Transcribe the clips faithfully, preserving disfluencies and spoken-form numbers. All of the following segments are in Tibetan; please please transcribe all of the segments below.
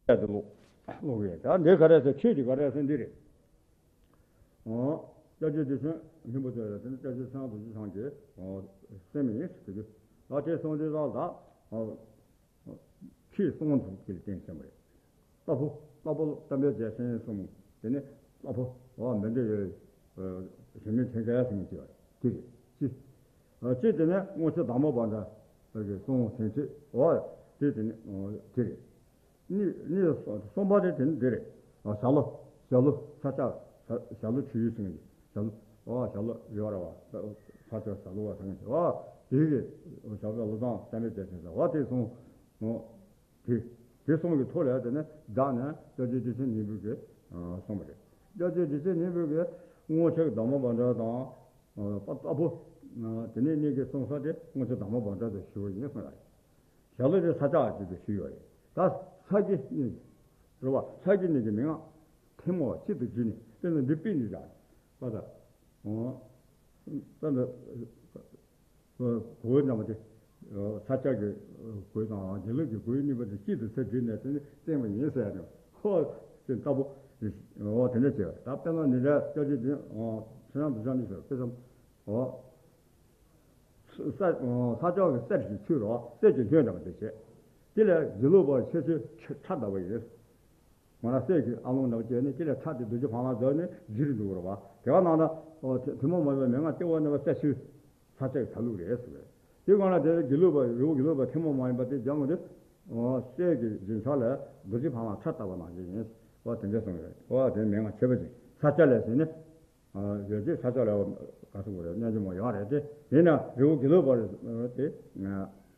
ཡ་དེ་ཀློག་ཀློག་ཡས། ད་འདི་ག་རེ་ཟེར། ཁྱོད་ཀྱི་ག་རེ་ཟེར་འདི་རེད། ཨོ། སྐྱབས་རྗེ་བདེ་ཆེན་སྙིང་པོ་ཟེར་ཡ་དེ་ནི་སྐྱབས་རྗེ་ཚེ་དབང་རྡོ་རྗེ་འཆང་གི་ཨོ་སྲས་མོ་ཡིན་ཟེར་དུས། ད་དེ་གསུངས་དུས་ཙང་ད་ཨོ་ཁྱི་གསུང་དུ་ཁྱི་ལ་བརྟེན་ཟེར་མ་རེད། རྟ་ཕོ་རྟ་ཕོ་བསྟན་པའི་རྒྱལ་མཚན་གསུམ། དེ་ནི་རྟ་ཕོ་ཨོ་མི་འདྲ་ཡོད། ཨོ་གཞི་མེད་ཁྲིམས་འགལ་ཟེར་མཁན་ཅིག་ཡོད་རེད། དེ་རེད་ཅི། ཨོ་ཅི་དེ་ནི་དངོས་གཞི་བདག་མོ་བྷ་འདྲ་གི་གསུང་ཟིན་ཚེ་ཨོ་དེ་དེ་ནི་ཨོ་དེ་རེད། གཉིས་གཉིས་གསུམ་པ་དེ་དེ་ནི་འདི་རེད། ཨ་ཞྭ་ལོ། ཞྭ་ལོ་ས་ཆ། ཞྭ་ལོ་ཆུ་ཡུལ་ཟེར་མཁན་ཞྭ་ལོ། ཨ་ཞྭ་ལོ་ཡོད་ར་བ། ས་ཆ་ཞྭ་ལོ་བ་ཟེར་མཁན་ཨ་དེ་གི་ཞྭ་ལོ་ལོ་ཚང་བསྟན་པའི་རྒྱལ་མཚན་ཟེར་བ་དེ་གསུངས། ཨོ་དེ་དེ་གསུམ་གྱི་ཐོག་ལ་དེ་ནི་བདག་ནས་སྐྱབས་རྗེ་བདེ་ཆེན་སྙིང་པོ་གིས་གསུངས་པ་རེད། སྐྱབས་རྗེ་བདེ་ཆེན་སྙིང་པོ་གིས་དངོས་གཞི་བདག་མོ་བྷ་འདྲ་དང་། ཨ་རྟ་ཕོ། ཨ་དེ་ནས་གཉིས་ཀྱི་གསུང་ས་དེ་དངོས་གཞི་བདག་མོ་བྷ་འདྲ་དུ་ཞུ་བ་ཡིན་གསུངས་ཡ་རེད། ཞྭ་ལོ་དེ་ས་ཆ་ཅིག་ཏུ་ཞུས་ཡོད་རེད། ད་ས་དཀྱིལ་གཉིས། རེད་བ། ས་དཀྱིལ་གཉིས་ཀྱི་མན་ངག་ཐལ་མོ་བ་གཅིག་ཏུ་བསྒྱུར་ནས་དཔེར་ན་འདི་དཔེ་འདི་བཞག་པ་ད། ཨོ། ད་འདི་གོས་རྣམ་པ་དེ། ས་སྐྱ་གི་གོས་དང་དགེ་ལུགས་ཀྱི་གོས་གཉིས་པ་དེ་གཅིག་ཏུ་ཚུར་བསྒྱུར་ནས་དེ་ནི་བསྟན་པ་ཡིན་ཟེར་ཡ་དེ། ཧོ། དེ་ལྟ་བུ། ཨོ་དེ་འདྲ་བྱས་པ་ད་དཔེར་ན་འདི་འདྲ་སྐྱབས་རྗེ་འདི། ཨོ་ཚེ་རིང་རྡོ་རྗེ་འདི་ཟེར་དཔེ་ཙམ། ཨོ། ས་ས་ཕྱོགས་ཀྱི་གསེར་གྱི་ཆུ་རོ། གསེར་གྱི་ལྷུན་འདྲ་བ་དེ་བྱས། དེ་ལས་དགེ་ལུགས་པ་ཆོས་ཚུལ་ཁྲ་ཁྲ་ལྟ་བུ་ཡིན། ང་རང་གསེར་གྱི་ཨ་ལོང་འདྲ་བ་བྱས་ནས་དེ་ལས་ཁྲ་དེ་རྡོ་རྗེ་ཕང་ལ་བརྡབས་ནས་བསྒྱུར་འདུག་རོ་བ། དེ་ག་ནང་ན་ཨོ་ཐེ་ཐེ་མོ་མ་ཡིན་པའི་མན་ངག་ལྟེ་བ་ནས་བ་གསེར་ཆུ་ས་ཆ་གི་ཆ་ལུགས་རེད་ཟེར་བས། དེ་ག་ན་དེ་དགེ་ལུགས་པ་རི་བོ་དགེ་ལུགས་པ་ཐེ་མོ་མ་ཡིན་པ་དེ་སྦྱང་དགོས་དུས། ཨོ་གསེར་གྱི་རྒྱན་ཆ་ལས་རྡོ་རྗེ་ཕང་ལ་ཁྲ་ལྟ་བུ་ནང་བཞིན་ཡིན། ཨོ་དེ་འདྲ་གསུངས་རེད། ཨོ་དེ་མན་ངག་མཆོད་པ་ཅན་ས་སྐྱ་ལས་ཟེར་ནས། ཡོད་ཚད་ས་ཆ་ལ་ག་སོང་རེད། གནས་ཆེན་མོ་ཡོད་རེད་དེ། ཡིན་ན་རི་བོ་དགེ་ལུགས་པ་དེ་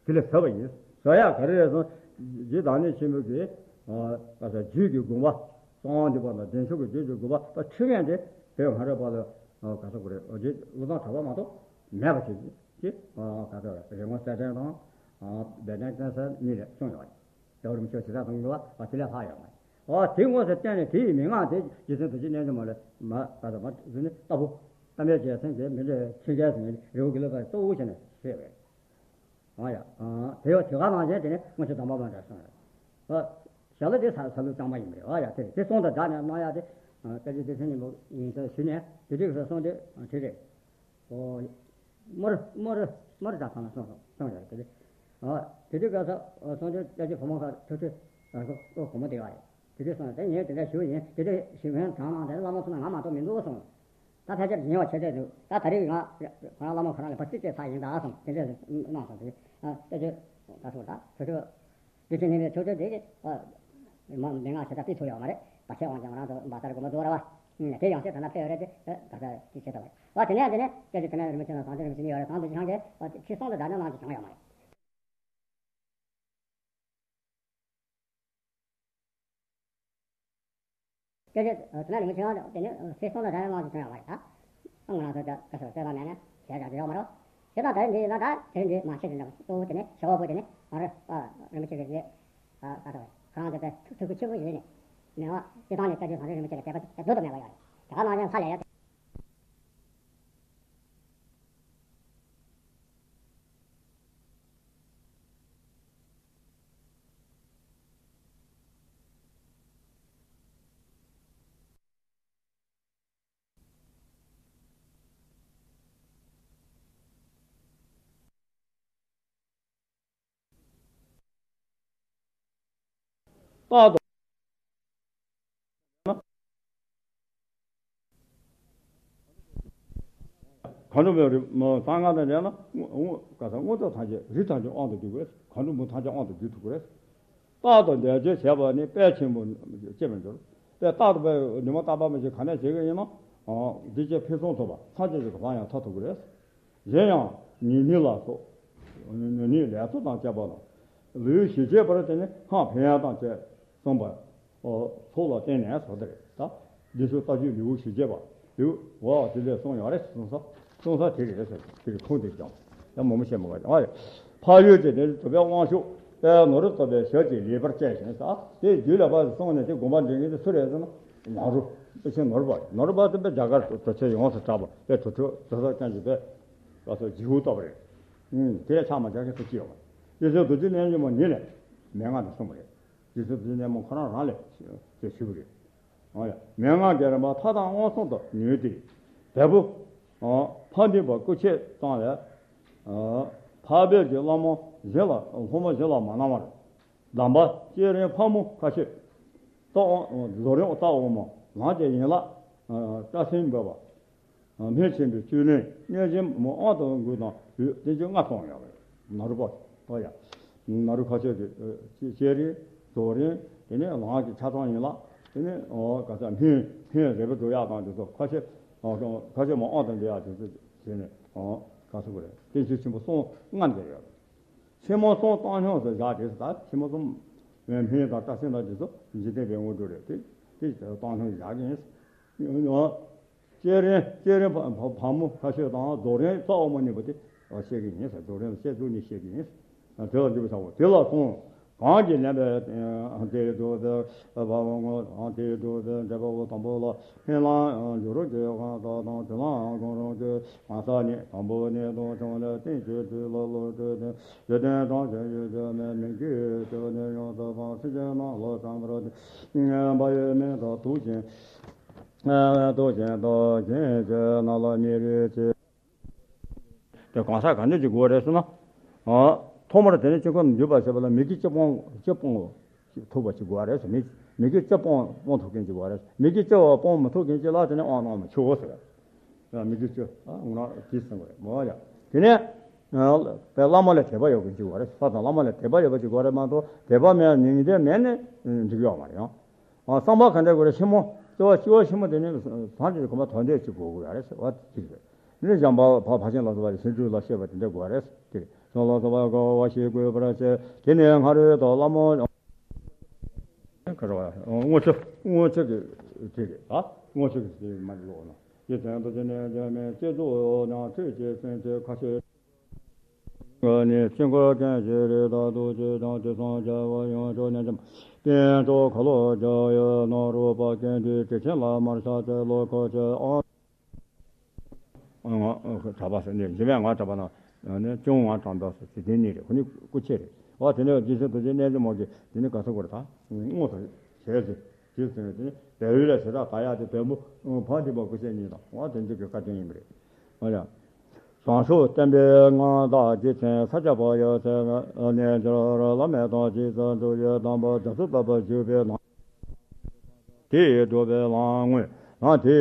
དེ་ལས་ཟབ་པ་ཡིན། ཟབ་ཡག་ག་རེ་རེད་སོང་། རྗེ་བདག་ཉིད་ཆེན་པོ་གིས་ག་ས་རྒྱུད་ཀྱི་དགོངས་པ་གསང་བ་འདུས་པ་དང་བདེ་མཆོག་གི་རྒྱུད་ཀྱི་དགོངས་པ་ད་ཁྲི་ངན་དེ་བོད་སྔ་རབས་པ་ལ་ག་ས་གོ་རེད། རྗེ་བློ་བཟང་གྲགས་པ་མ་གཏོགས་མེད་པ་ཞིག་ཅེས་ག་ས་རེད། རི་མོ་གསལ་སྟོན་དང་སྦས་སྟོན་སྟོན་ས་གཉིས་ལས་གསུངས་ཡོད་རེད། རྒྱལ་བ་རིན་པོ་ཆེ་ཇི་ལྟར་གསུངས་འདུག་བ་དེ་ལས་ལྷག་ཡོད་མ་རེད། ཨོ་དེ་དངོས་སུ་བསྟན་ནས་དེ་ཡི་མན་ངག་དེ་རྗེ་བཙུན་རྡོ་རྗེ་རྣལ་འབྱོར་མ་ལས་མ་ག་ས་མ་ཟིན་ནས་ལྟ་བུ། བསྟན་པའི་རྒྱལ་མཚན་གྱི་མི་འདྲའི་ཆོས་རྒྱལ་ཟེར་ནས་རི་བོ་དགེ་ལུགས་པ་གཙོ་བོ་བྱས་ནས་བཤད་པས། ཨོ་ཡ། དེ་ཡོད་དེ་ག་ནང་བཞིན་དེ་ནི་དངོས་གཞི་དམ་པ་མ་འདྲ་གསུངས་རེད། ཨོ་ཞྭ་ལོ་དེ་ས་ས་ལུ་གཙང་མ་ཡིན་པ་རེད། ཨོ་ཡ་དེ་རེད། དེ་གསུང་དང་སྦྲགས་ནས་གནང་ཡ་དེ་སྐྱབས་རྗེ་བདེ་ཆེན་སྙིང་པོ་ཡིན་ཟེར་ཞུས་ནས་དེ་དུས་སུ་གསུང་དེ་དེ་རེད། ཨོ། མོར་མོར་མོར་ད་ཚང་ལ་སོང་སོང་སོང་ཡོད་དེ། ཨ་དེ་དུས་སྐབས་སུ་སོང་དུས་སྐྱབས་རྗེ་བུ་མོ་ཁ་ཐུག་དུས་ཨ་ཁོ་ཁོ་བུ་མོ་དེ་ཡོད་རེད། དེ་དུས་སོང་དེ་ངས་དེ་འདྲ་ཞུ་ཡིན། དེ་དུས་ཞུ་མཁན་གྲངས་མང་དེ་བླ་མ་ཚོ་ན་ང་མ་གཏོགས་མི་འདུག་སོང་། ད་ཕལ་ཆེར་ཉེ་བ་ཆེ་གྲས་འདུག་ད་ད་རེས་ང་ཁོ་རང་བླ་མ་ཁོ་རང་ལ་ཕར་ཅིག་ཅིག་ཚ་ཡིན་ད་སོང་དེ་འདྲ་གནང་སོང་དེ། ཨ་སྐྱབས་རྗེ་ད་སོང་ད་ཁོ་ཚོ། དེ་ཚེ་ནས་ཆོས་ཚོད་དེ་གི་མ་མན་ངག་ཞེ་དྲག་དཔེ་ཚུགས་ཡོད་མ་རེད། བར་ཆད་དབང་ཅན་ང་རང་ཚོ་བར་ཆད་རེ་དགོས་མ་བཟོ་ར་བ། དེ་ཡང་ཞེ་དྲག་ན་དཔེ་ཡོད་རེད་དེ་བར་ཆད་དེ་བྱེད་ཐུབ་པ་རེད། བ་དེ་ནས་དེ་ནས་སྐྱབས་རྗེ་དེ་ནས་རིན་པོ་ཆེ་ལ་ཟང་ཆེན་རིན་པོ་ཆེ་གཉིས་ཡོད་རེད། ཟང་རྡོ་རྗེ་འཆང་གིས་ཁྱི་སོང་དུ་འདྲ་ཉམས་ལངས་ཀྱི་བྱུང་ཡོད་མ་རེད། སྐད་ཆ་དེ་ན་རིན་པོ་ཆེ་ཡང་དེ་ནས་ཚེ་སྲོག་ལ་དགྲ་ཡང་ལངས་ཀྱི་བྱུང་ཡོད་མ་རེད་ད། ང་རང་ཚོ་ད་ག་ཚོད་བསྟོད་པ་མེད་ན་ཞེ་དྲག་ཡོད་མ་རེད། ཞེ་དྲག་ད་འདི་ཡིན་ན་ད་དེ་འདི་མ་ཤེས་ཟིན་ད་གཙོ་བོ་དེ་ནས་ཞེ་བ་པོ་དེ་ནས་ང་རེ་རིན་པོ་ཆེ་གི་རྗེས་ད་ད་ཁོ་རང་ཚོ་དེ་ཐུགས་ཐུགས་ཁུར་ཆེན་པོ་ཡིན་ནས་མེད་བ། སྤྱི་བཏང་ནས་སྐྱབས་རྗེ་ཟང་ཆེན་རིན་པོ་ཆེ་ལ་དད་པ་དེ་རྫོགས་དུ་མེད་པ་ཡོད་རེད། དེ་ག་ནང་བཞིན་ཧ་ལས་ཡོད། རྟག་ཏུ་མཁའ་འགྲོ་མའི་རིགས་གསང་སྔགས་དང་འབྲེལ་ན་དངོས་དངོས་ག་ས་དངོས་གྲུབ་ཐམས་ཅད་རིགས་ཐམས་ཅད་དབང་དུ་བསྡུ་དགོས། མཁའ་འགྲོ་མ་ཐམས་ཅད་དབང་དུ་བསྡུ་ཐུབ་དགོས། རྟག་ཏུ་འདས་མཆོད་བྱས་པ་ནི་དཔལ་ཆེན་པོ་ཅེས་མི་འགྱུར། དཔལ་རྟག་ཏུ་དཔལ་ཉི་མ་རྟག་པ་མི་ཞིག་ག་ནས་བྱེད་ཀྱི་ཡིན་ན། འདི་ཅེས་ཕུན་སུམ་ཚོགས་པ་ཐམས་ཅད་ཀྱི་གོ་འཕང་ཡང་ཐོབ་ཐུབ་ཀྱི་རེད། གཞན་ཡང་ཉེ་གནས་ལ་སོགས་ཉེ་གནས་ལས་ཚོགས་དང་བཅས་པ་དང་། ལེའུ་ཞེས་བྱ་བར་དེ་ནི་སྔགས་ཕན་ཡོན་དང་བཅས་གསུངས་པ། ཚོགས་ལ་བརྟེན་ནས་སོ་དེ་རེད་ད། འདི་ཚོ་ལྟ་སྤྱོད་ལེའུ་ཞེས་བྱ་བ་ལེའུ་འོ་དེ་ལས་གསུངས་ཡོད་རེད། གསུངས་ས་གསུངས་ས་དེ་རེད་ཟེར། དེ་རེད། ཁུངས་དེ་ཀྱང་ཡང་མོ་མོ་བཤད་མ་དགོས་ཨ། འཕགས་ཡུལ་གྱི་ནི་གྲུབ་པའི་དབང་ཕྱུག་དཔལ་ནོར་བུ་ཐོབ་པའི་ཞབས་ཀྱིས་ལེགས་པར་བཅས་ཤིང་ས་དེ་རྒྱུད་ལ་ཕར་སོང་ནས་དེ་དགོངས་པ་འདྲེན་མཁན་དེ་སུ་རེད་ཟེར་ན། ནོར་བུ་དཔེ་ཆེན་ནོར་བུ་ནོར་བུ་དེ་དཔེ་རྒྱ་གར་གྲུབ་ཆེན་ཡོངས་སུ་གྲགས་པ་དཔེ་གྲུབ་ཐོབ་གྲུབ་ཐོབ་ཅན་གྱི་དཔེ་བ་སོ་ཇི་ཧུ་ལྟ་བུ་རེད། དེ་ལས་ཆགས་མ་ཆགས་ཀྱི་སུ་སྐྱེ་བ་དེ་ཚོ་རྡོ་རྗེ་རྣལ་འབྱོར་མ་ཉིད་ལས་མན་ངག་དེ་གསུངས་པ་རེད། རྗེ་བཙུན་འདི་ནས་མོ་ཁོ་རང་རང་ལས་ཞེས་ཞུ་བ་རེད། ཨོ་ཡ། མན་ངག་གི་རིམ་པ་མཐའ་དག་མངོན་སུམ་དུ་ནུས་ཏེ། འབྲས་བུ། ཨོ། ཕ་འདུས་པ་སྐུ་མཆེད་ཙམ་ལས། ཨོ། འཕགས་པའི་གི་བླ་མ་གཞན་ལ་སློབ་མ་གཞན་ལ་མ་གནང་བར། གདམས་པ་བསྐྱེད་རིམ་ཕག་མོ་ཁ་ཤོད། རྟོགས། རྫོགས་རིམ་རྟོགས་འོག་མ་ལམ་གྱི་ཡན་ལག་ཨོ། སྐྲ་སེན་འབབ་པ། སྨིན་ཆེན་པོའི་བཅུད་ལེན་གནས་ཆེན་མོ་དབང་དུ་འགྲོ་དང་ཡོད་བསྟན་བཅོས་ལྔ་གསུངས་ཡོད་པ་རེད། ནཱ་རོ་པ། ཨོ་ཡ། ནཱ་རོ་ཁ་ཤོད་ཀྱི་ཨོ། བསྐྱེད་རིམ། རྫོགས་རིམ། དེ་ནས་ལམ་གྱི་ཆ་ཚང་ཡན་ལག་དེ་ནས་ཨོ། ག་ས་སྨིན་སྨིན་རེ་བ་འགྲོ་ཡག་དང་དེ་ཚོ་ཁ་ཤོད། ཨོ། ཁ་ཤོད་མོ་དབང་དུ་འགྲོ་ཡག་དེ་ཚོ་བྱས་ནས། ཨོ། ག་ས་གོ་རེད། བསྟན་བཅོས་ཆེན་པོ་གསུམ་ལྔ་འདུས་ཡོད་རེད། ཆེན་མོ་གསུམ་བཏང་སྙོམས་སུ་བཞག་དེ་ད་ཆེན་མོ་གསུམ། སྨིན་དང་སྐྲ་སེན་དང་དེ་ཚོ་འཇིག་རྟེན་པའི་དངོས་གྲུབ་རེད། དེ་དེ་བཏང་སྙོམས་བཞག་གི་ཡིན། བསྐྱེད་རིམ། བསྐྱེད་རིམ་ཕ་ཕ་ཕག་མོ་ཁ་ཤོད་དང་རྫོགས་རིམ་རྩ་དབུ་མ་གཉིས་པོ་དེ་བཤད་ཀྱི་ཡིན་ཟེར། རྫོགས་རིམ་བཤད་ཚུལ་ནི་བཤད་ཀྱི་ཡིན། དེ་ལ་འཇུག་པའི་ས་བོ་དེ་ལ་གསུངས། གང་གིས་ལེན་པའི་དེ་སྒྲུབ་པའི་བ་བ་ངོ་དེ་སྒྲུབ་པའི་འབྲས་བུ་དང་པོ་ལ་སྨིན་ལམ་འཇུག་རོགས་ཀྱི་གང་ཟག་དང་དེ་ལའང་གང་རུང་གི་གང་ཟག་ནི་དང་པོ་ནས་དང་བྱུང་ལས་རྟེན་གྱི་དུས་ལ་བློ་གྲོས་ཏེ། འཇིག་རྟེན་གྲངས་ཅན་ཡོད་ཀྱང་མེད་མི་དགེ་བའི་ཆོས་ནི་ཡོངས་སུ་སྤངས་སེམས་ཅན་རྣམས་ལ་བྱམས་པར་ཐུགས་བསྐྱེད་པ་ཡི་མིང་དང་དུག་ཅན། དུག་ཅན་དང་གཞན་གྱི་རྣམས་ལ་མི་རིགས་ཀྱི། དེ་གང་ཟག་ག་འདྲ་ཅིག་དགོས་རེད་ཟེར་ན། ཨ། ཐོག་མར་དེ་ནས་དཀྱིལ་འཁོར་འདུས་པར་བྱེད་པ་ལ་མི་དགེ་བཅུ་སྤོང་། བཅུ་སྤོང་ཐུབ་པ་ཅིག་དགོས་རེད་ཟེར། མི་མི་དགེ་བཅུ་སྤོང་སྤོང་ཐུབ་མཁན་ཅིག་དགོས་རེད། མི་དགེ་བཅུ་སྤོང་མི་ཐུབ་མཁན་ཅིག་ལ་དེ་ནས་དབང་གནང་མི་ཆོག་ཟེར། ཨ། མི་དགེ་བཅུ། ཨ། ངོ་ན་དེ་ཟེར་དགོས་རེད་མོ་ཡ། དེ་ནས། ཨ། བླ་མ་ལ་དད་པ་ཡོད་མཁན་ཅིག་དགོས་རེད། ས་དང་བླ་མ་ལ་དད་པ་ཡོད་པ་ཅིག་དགོས་རེད་མ་གཏོགས་དད་པ་མེད་ན་ནི་དེ་མེད་ནས་འགྲིག་ཡོད་མ་རེད་ཡང་། ཨ། བསམ་པ་ག་འདྲ་དགོས་རེད། ཆེན་མོ། སྐྱེ་བ་སྐྱེ་བ་ཆེན་མོ་དེ་ནི་བཟང་དེ་གོམ་པ་དོན་དེ་ཅིག་དགོས་དགོས་ཡ་རེད་ཟེར་བ་དེ་རེད། ནི་འཇམ་དཔལ་ཕ་ཕར་ཕྱིན་ལ་སོགས་པ་ཡི་ཚིག་འབྲུ་ལ་བཤད་པ་དེ་འདྲ་དགོས་རེད་ཟེར། དེ་རེད། གསུང་ལ་སོགས་པ་དགོས་པ་ཞིག་དགོས་པར་བྱེད། དེ་ནི་སྔ་རོལ་དུ་བླ་མ། ཁ་རོ། དངོས་ཆོས། དངོས་ཆོས་ཀྱི་དེ་རེད། ཨ། དངོས་ཆོས་ཀྱི་དེ་མ་ལོག་ན། ཡིད་བརྟན་དུ་བྱས་ནས་འཇོག་མིན་སྐྱེ་ཚུལ་ནང་ཁྲིད་ཀྱི་སེམས་ཀྱི་ཁ་ཤས། ནི་དཀྱིལ་འཁོར་རྐྱེན་བཞི་རིགས་དང་དུག་ཅན་དང་དུག་གསུམ་རྒྱལ་པོ་ཡུམ་ཆོས་ཉིད་ཅན། སྟེང་དུ་ཁ་ལོ་བརྒྱ་ཡོད་ནོ་རུ་པ་ཀན་ཏི་དྲི་ཆེན་ལ་མར་ཤ་ཏེ་ལོ་ཁོ་ཆེ་ཨང་། གྲྭ་པ་ཟེར་ནས་འཇིམ་པའི་ང་གྲྭ་པ་ན་ནི་ཅུང་ང་གྲྭ་པ་ཟེར་དེ་ནི་རེད། ཁོ་ནི་སྐུ་མཆེད་རེད། ཨོ་དེ་ནས་རྗེ་བཙུན་རྡོ་རྗེ་རྣལ་འབྱོར་མ་གིས་དེ་ནི་ག་ཚོད་གོ་རེད་ད། དངོས་སུ་བྱས་ཟེར། དེ་ཚོ་ནི་བལ་ཡུལ་ལ་བྱེ་བྲག་དག་ཡག་དེ་བལ་པོ་ཕ་འདི་པ་སྐུ་མཆེད་གཉིས་དང་། ཨོ་དེ་ཚོ་གི་བཀའ་བསྟན་ཡིན་པ་རེད། ཨོ་ཡ། བྱང་ཆུབ་བསྟན་པའི་མངའ་བདག་རྗེ་བཙུན་ས་སྐྱ་པ་ཡབ་སྲས་རྣལ་འབྱོར་བླ་མེད་དང་རྗེས་སུ་འགྲོ་བའི་གདམས་པ་རྒྱ་མཚོ་ལྟ་བུར་བཞུགས་པའི་ལམ། དེའི་སྒྲུབ་པའི་ལམ་དངོས་ལམ་དེའི་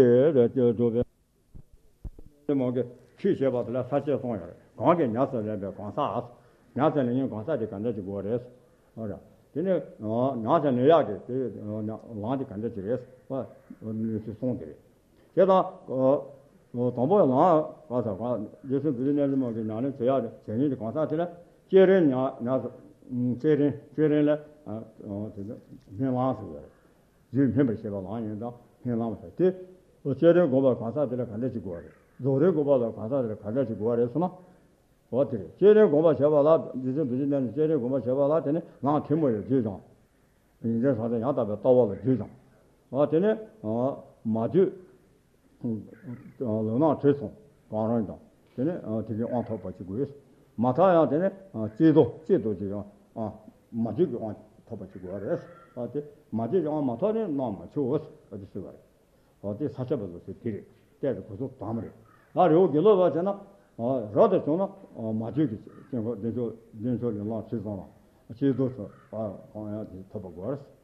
སྒྲུབ་པའི། མོ་གི་ཁྱོད་ཞེས་པ་དེ་ལ་ས་བཅད་གསུངས་ཡོད་རེད། གང་གིས་ཉམས་སུ་ལེན་པའི་གང་ཟག་ཉམས་སུ་ལེན་མཁན་གང་ཟག་དེ་ག་འདྲ་ཅིག་དགོས་རེད། ཨོ་ར། དེ་ནས་ཉམས་སུ་ལེན་ཡག་གི་དེ་ལམ་དེ་ག་འདྲ་ཅིག་རེད། ཨོ་ནུས་ཚུལ་གསུངས་དེ་རེད། དེ་དང་། དང་པོ་ལམ་ག་ས་ག་རྗེ་བཙུན་རྡོ་རྗེ་རྣལ་འབྱོར་མ་གིས་ཉམས་ལེན་བྱེད་ཡག་དེ་བྱེད་ཉིན་དེ་གང་ཟག་དེ་ལ་བསྐྱེད་རིམ་ཉམས་ཉམས་སུ། བསྐྱེད་རིམ་བསྐྱེད་རིམ་ལ་དེ་སྨིན་ལམ་ཟེར་ཡོད་རེད། རྒྱུད་སྨིན་པར་བྱེད་པ་ལམ་ཡིན་ཙང་སྨིན་ལམ་ཟེར་ཏེ། བསྐྱེད་རིམ་སྒོམ་པར་གང་ཟག་དེ་ལ་ག་འདྲ་ཅིག་དགོས་པ་རེད། རྫོགས་རིམ་སྒོམ་པ་ལ་གང་ཟག་དེ་ལ་ག་འདྲ་ཅིག་དགོས་པ་རེད་ཟེར་ན། འོ་དེ་རེད། བསྐྱེད་རིམ་སྒོམ་པར་བྱེད་པ་ལ། རྗེ་བཙུན་རྡོ་རྗེ་རྣལ་འབྱོར་བསྐྱེད་རིམ་སྒོམ་པར་བྱེད་པ་ལ་དེ་ནི་ལམ་ཐལ་མོ་ཡི་རྒྱུད་སྦྱང་། ཡོན་ཏན་བཟང་ཕྱོགས་ཡང་དག་པའི་ལྟ་བ་ལ་རྒྱུད་སྦྱང་། འོ་དེ་ནི་མ་རྒྱུད། ལུས་ངག་ཡིད་གསུམ་གང་རུང་དང་། དེ་ནས་དེ་གའི་དབང་ཐོབ་པ་ཅིག་དགོས། མ་མཐའ་ཡང་དེ་ནས་བསྐྱེད་རྫོགས་བསྐྱེད་རྫོགས་ཀྱི་ཡང་མ་རྒྱུད་ཀྱི་དབང་ཐོབ་པ་ཅིག་དགོས་པ་རེད། དེ་མ་རྒྱུད་ཀྱི་དབང་མ་ཐོབ་ནས་གནང་མ་ཆོག་ཟེར་བ་དེ་ཞུ་བ་རེད། འོ་དེ་ས་སྐྱ་པ་ལོ་ཟེར་དེ་རེད། གཏད་དེ་གོ་ཚུལ་དང་མ་རེད། ང་རི་བོ་དགེ་ལུགས་པ་བྱས་ན། རབ་ཏུ་བྱུང་ན་མ་རྒྱུད་ཀྱི་དཀྱིལ་འཁོར་བདེ་མཆོག་བདེ་མཆོག་ལས་ལམ་ཁྲིད་སོང་ལ་བསྐྱེད་རྫོགས་སུ་གང་ཡང་དེ་ཐོབ་པ་དགོས་རེད།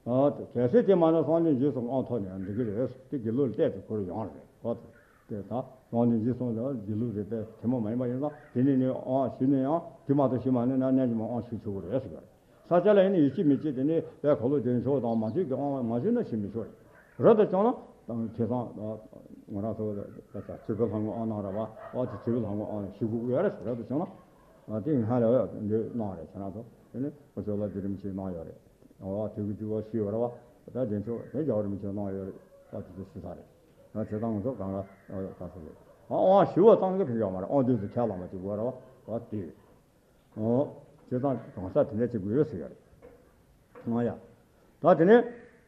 ཨ། གལ་སྲིད་དེ་མ་ནི་སང་ཉིན་རྗེས་སུ་དབང་ཐོབ་ནས་འགྲིག་གི་རེད། དེ་དགེ་ལུགས་ལ་གཏད་དེ་ཁོ་རང་ཡོང་རེད། ཨོ། དེ་ད་སང་ཉིན་རྗེས་སུ་དགེ་ལུགས་རེད་པས་དེ་མོ་མ་ཡིན་པ་ཡིན་ན་དེ་ནི་ནི་དབང་ཞུས་ནས་ཡང་དེ་མ་གཏོགས་ཞུས་མ་ནུས་ན་ནམ་ཞིག་མ་དབང་ཞུ་ཆོག་གི་རེད་ཟེར་གི་རེད། ས་སྐྱ་ལ་ཡིན་ན་ཡིད་ཆེས་མི་བྱེད། དེ་ནི་དཔལ་འཁོར་ལོ་བདེ་མཆོག་དང་མ་རྒྱུད་ཀྱི་དབང་མ་ཞུས་ན་ཞུ་མི་ཆོག་རེད། རབ་ཏུ་བྱུང་ན་དེང་སང་ང་རང་ཚོ་ད་ཆ་བྱིས་པའི་ལྷ་ངོ་དབང་གནང་ར་བ། ཨོ་དེ་བྱིས་པའི་ལྷ་ངོ་དབང་ཞུ་དགོས་ཀྱི་ཡོད་རེད། རབ་ཏུ་བྱུང་ན་དེ་སྔ་ལ་འདི་གནང་རེད། ཁྱེད་རང་ཚོ་དེ་ནི་ཁོ་ཚོ་ལ་བསྡུས་རིམ་ཞིག་གནང་ཡོད་རེད། འོ་དེ་གི་དུས་བ་ཤི་བར་བ་ད་དེ་ཚོ་དེ་རྒྱལ་བ་རིན་པོ་ཆེ་གནང་ཡོད་རེད། ད་དེ་ཚོ་ཤི་ས་རེད། ང་བྱེད་སྟངས་ཚོ་གང་ག་ག་ས་རེད། ཨ་དབང་ཞུ་བ་ཙམ་གྱིས་ཕན་ཡོད་མ་རེད། དབང་དུས་སུ་ཁས་བླངས་པ་ཅིག་དགོས་རེད་བ། འོ་དེ་རེད། འོ་བྱེད་སྟངས་གང་ས་དེ་འདྲ་ཅིག་དགོས་ཡོད་ཟེར་ཡོད་རེད། ཨ་ཡ། ད་དེ་ནས་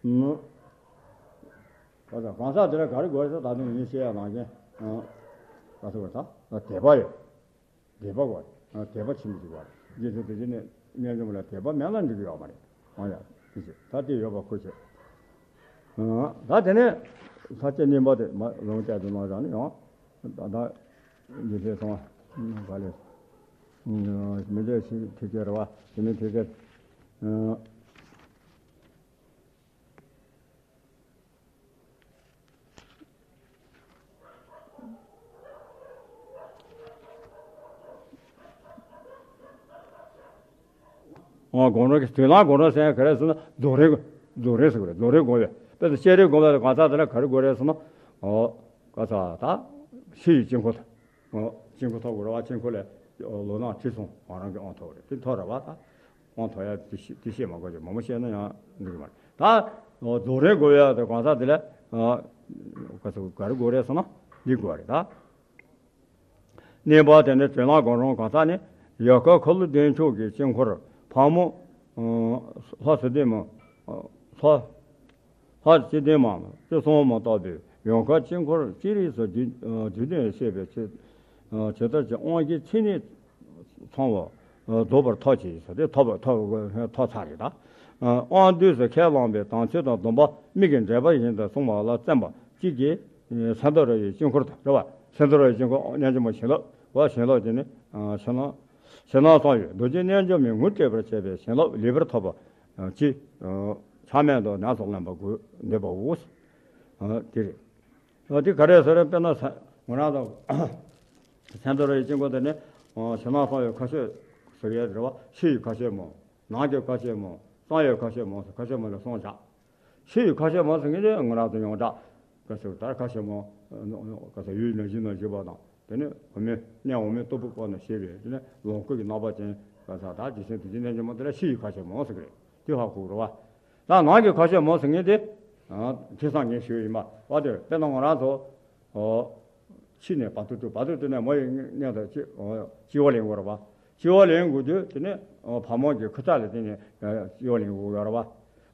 ཨུམ། ད་ལྟ་གང་ས་དེ་འདྲ་ག་རེ་དགོས་རེད་ཟེར་ད་དུང་ཡིན་བཤད་ཡ་ནང་བཞིན། ཨ་ག་ས་རེད། ད་དད་པ་ཡོད། དད་པ་དགོས། དད་པ་ཆེན་པོ་ཞིག་དགོས། རྗེ་བཙུན་དེ་བཞིན་ནས་རྣལ་འབྱོར་མ་ལ་དད་པ་མེད་ན་འགྲིག་གི་ཡོད་མ་རེད། ཨོ་ཡ། ད་དེ་ཡོད་པ་ཁོ་བྱེད། ད་དེ་ནས་ས་བཅད་གཉིས་པ་དེ་མ་ལུང་བསྟན་དུ་གནང་བཞག་ནས་ཡང་ད་ད་འདི་ལྷས་སོང་བ་ལས་མི་འདོད་ཞིག་ཐེག་ཆེན་རེད་བ། དེ་མིན་ཐེག་ཆེན། ཨ་དགོངས་རོགས་ཀྱི་དོན་ལ་དགོངས་རོགས་ཟེར་ཡ་ག་རེ་ཟེར་ན་རྫོགས་རིམ། རྫོགས་རིམ་ཟེར་གི་རེད། རྫོགས་རིམ་སྒོམ་ཡ། དཔེ་དེ་སྤྱན་རས་སྒོམ་ཡ་དེ་གང་ཟག་དེ་ལ་ག་རེ་དགོས་རེད་ཟེར་ན། ཨོ་ག་ས་ད་ཤི་ཡི་དཀྱིལ་འཁོར་དང་། ཨོ་དཀྱིལ་འཁོར་ཐོབ་དགོས་རེད་བ། དཀྱིལ་འཁོར་ལས་ལོ་ནག་ཁྲི་སྲོང་བ་རང་གི་དབང་ཐོབ་རེད། དེ་ཐོབ་རེད་བ། ད་དབང་ཐོབ་ཡ་དེ་ཤེས་དེ་ཤེས་མ་དགོས་ཀྱི་མང་པོ་བཤད་ན་ཡང་འགྲིག་གི་མ་རེད། ད་ཨོ་རྫོགས་རིམ་སྒོམ་ཡ་དེ་གང་ཟག་དེ་ལ་ཨ་ག་ས་ག་རེ་དགོས་རེད་ཟེར་ན་འདི་དགོས་རེད་ད། གཉིས་པ་དེ་ནི་དྲན་ལམ་སྒོམ་རིམ་གང་ཟག་ནི། ཡལ་ག་འཁོར་ལོ་བདུན་ཕྱོགས་ཀྱི་དཀྱིལ་འཁོར་ཕག་མོ། ལྷ་བཅུ་བདུན་མ། ལྷ། ལྷ་བཅུ་བདུན་མ་བཅུ་གསུམ་མ་བཏགས་པའི་ཡལ་ག་དཀྱིལ་འཁོར་ཅི་རིགས་སུ་བསྡུས་བསྡུས་དོན་བཤད་པའི་ཇི་ཇི་ལྟར་གྱི་དབང་གི་མཚན་ཉིད་ཚང་བ་རྫོགས་པར་ཐག་བཅད་ཟེར་ཏེ་ཐོབ་ཐོབ་ཐོབ་ཚར་རེད་ད། དབང་བསྡུས་སུ་ཁས་བླངས་པའི་དམ་ཚིག་དང་སྡོམ་པ་མིག་གི་འབྲས་བུ་བཞིན་དུ་བསྲུང་བ་ལ་བརྩོན་པ་གཅིག་གིས། ཨེ་ཚེ་མདོ་ར་ཡི་དཀྱིལ་འཁོར་དང་རེད་བ། ཚེ་མདོ་ར་ཡི་དཀྱིལ་འཁོར་རྣལ་འབྱོར་མ་བྱིན་རླབས་བ། བྱིན་རླབས་དེ་ནི་ཨ་ཕྱི་ནང་། ཕྱི་ནང་གསང་བའི་རྡོ་རྗེ་རྣལ་འབྱོར་མའི་ངོ་སྤྲད་པར་བྱེད་པའི་བྱིན་རླབས་ལེགས་པར་ཐོབ་པ་གཅིག་ཆ་མེད་དུ་ནད་སོགས་ལེན་པ་དགོས་འདོད་པའོ། ཨ་དེ་རེད། ཨ་དེ་ག་རེ་ཟེར་ན་དཔེར་ན་ས་ང་རང་དང་ཚེ་མདོ་ར་ཡི་དཀྱིལ་འཁོར་དེ་ནི་ཨ་ཕྱི་ནང་གསང་བའི་ཁ་ཤས་ཟེར་ཡས་རེད་བ། ཕྱི་ཡི་ཁ་ཤས་མོ། ནང་གི་ཁ་ཤས་མོ། གསང་བའི་ཁ་ཤས་མོ་ཟེར་ཁ་ཤས་མོ་ལ་གསུངས་བཞག་ཕྱི་ཡི་ཁ་ཤས་མོ་ཟེར་མཁན་དེ་ང་རང་ཚོ་ཡོངས་གྲགས་ག་ཟེར་ད་ཁ་ཤས་མོ་ག་ཟེར་ཡུལ་ན་བཞིན་ན་བཞི་པ་དང་དེ་ནས་འོ་མའི་གནས་འོ་མའི་སྟུག་པོའི་སྐོར་ན་ཞེས་པའི་དེ་ནས་ལོངས་སྐུ་གི་རྣམ་པ་ཅན་ག་ཟེར་ད་རྗེ་བཙུན་རྡོ་རྗེ་རྣལ་འབྱོར་མ་དེ་ལ་ཕྱི་ཡི་ཁ་ཤས་མོ་ཟེར་གི་རེད། དེ་ཧ་གོ་རེད་བ། ད་ནང་གི་ཁ་ཤས་མོ་ཟེར་མཁན་དེ་ཁ་སང་ངས་ཞུས་ཡིན་པ་བ་དེ་དཔེར་ན་ང་རང་ཚོ་ཕྱི་ནས་བར་དོ་དྲུག་བར་དོ་དྲུག་ནས་མ་ཡི་སྔོན་དུ་སྤྱི་སྤྱི་བོ་ལེན་དགོས་རེད་བ། སྤྱི་བོ་ལེན་དགོས་དུས་དེ་ནས་ཕ་མོ་གི་ཁུ་ཚ་ལ་བརྟེན་ནས་སྤྱི་བོ་ལེན་དགོས་ཡོད་རེད་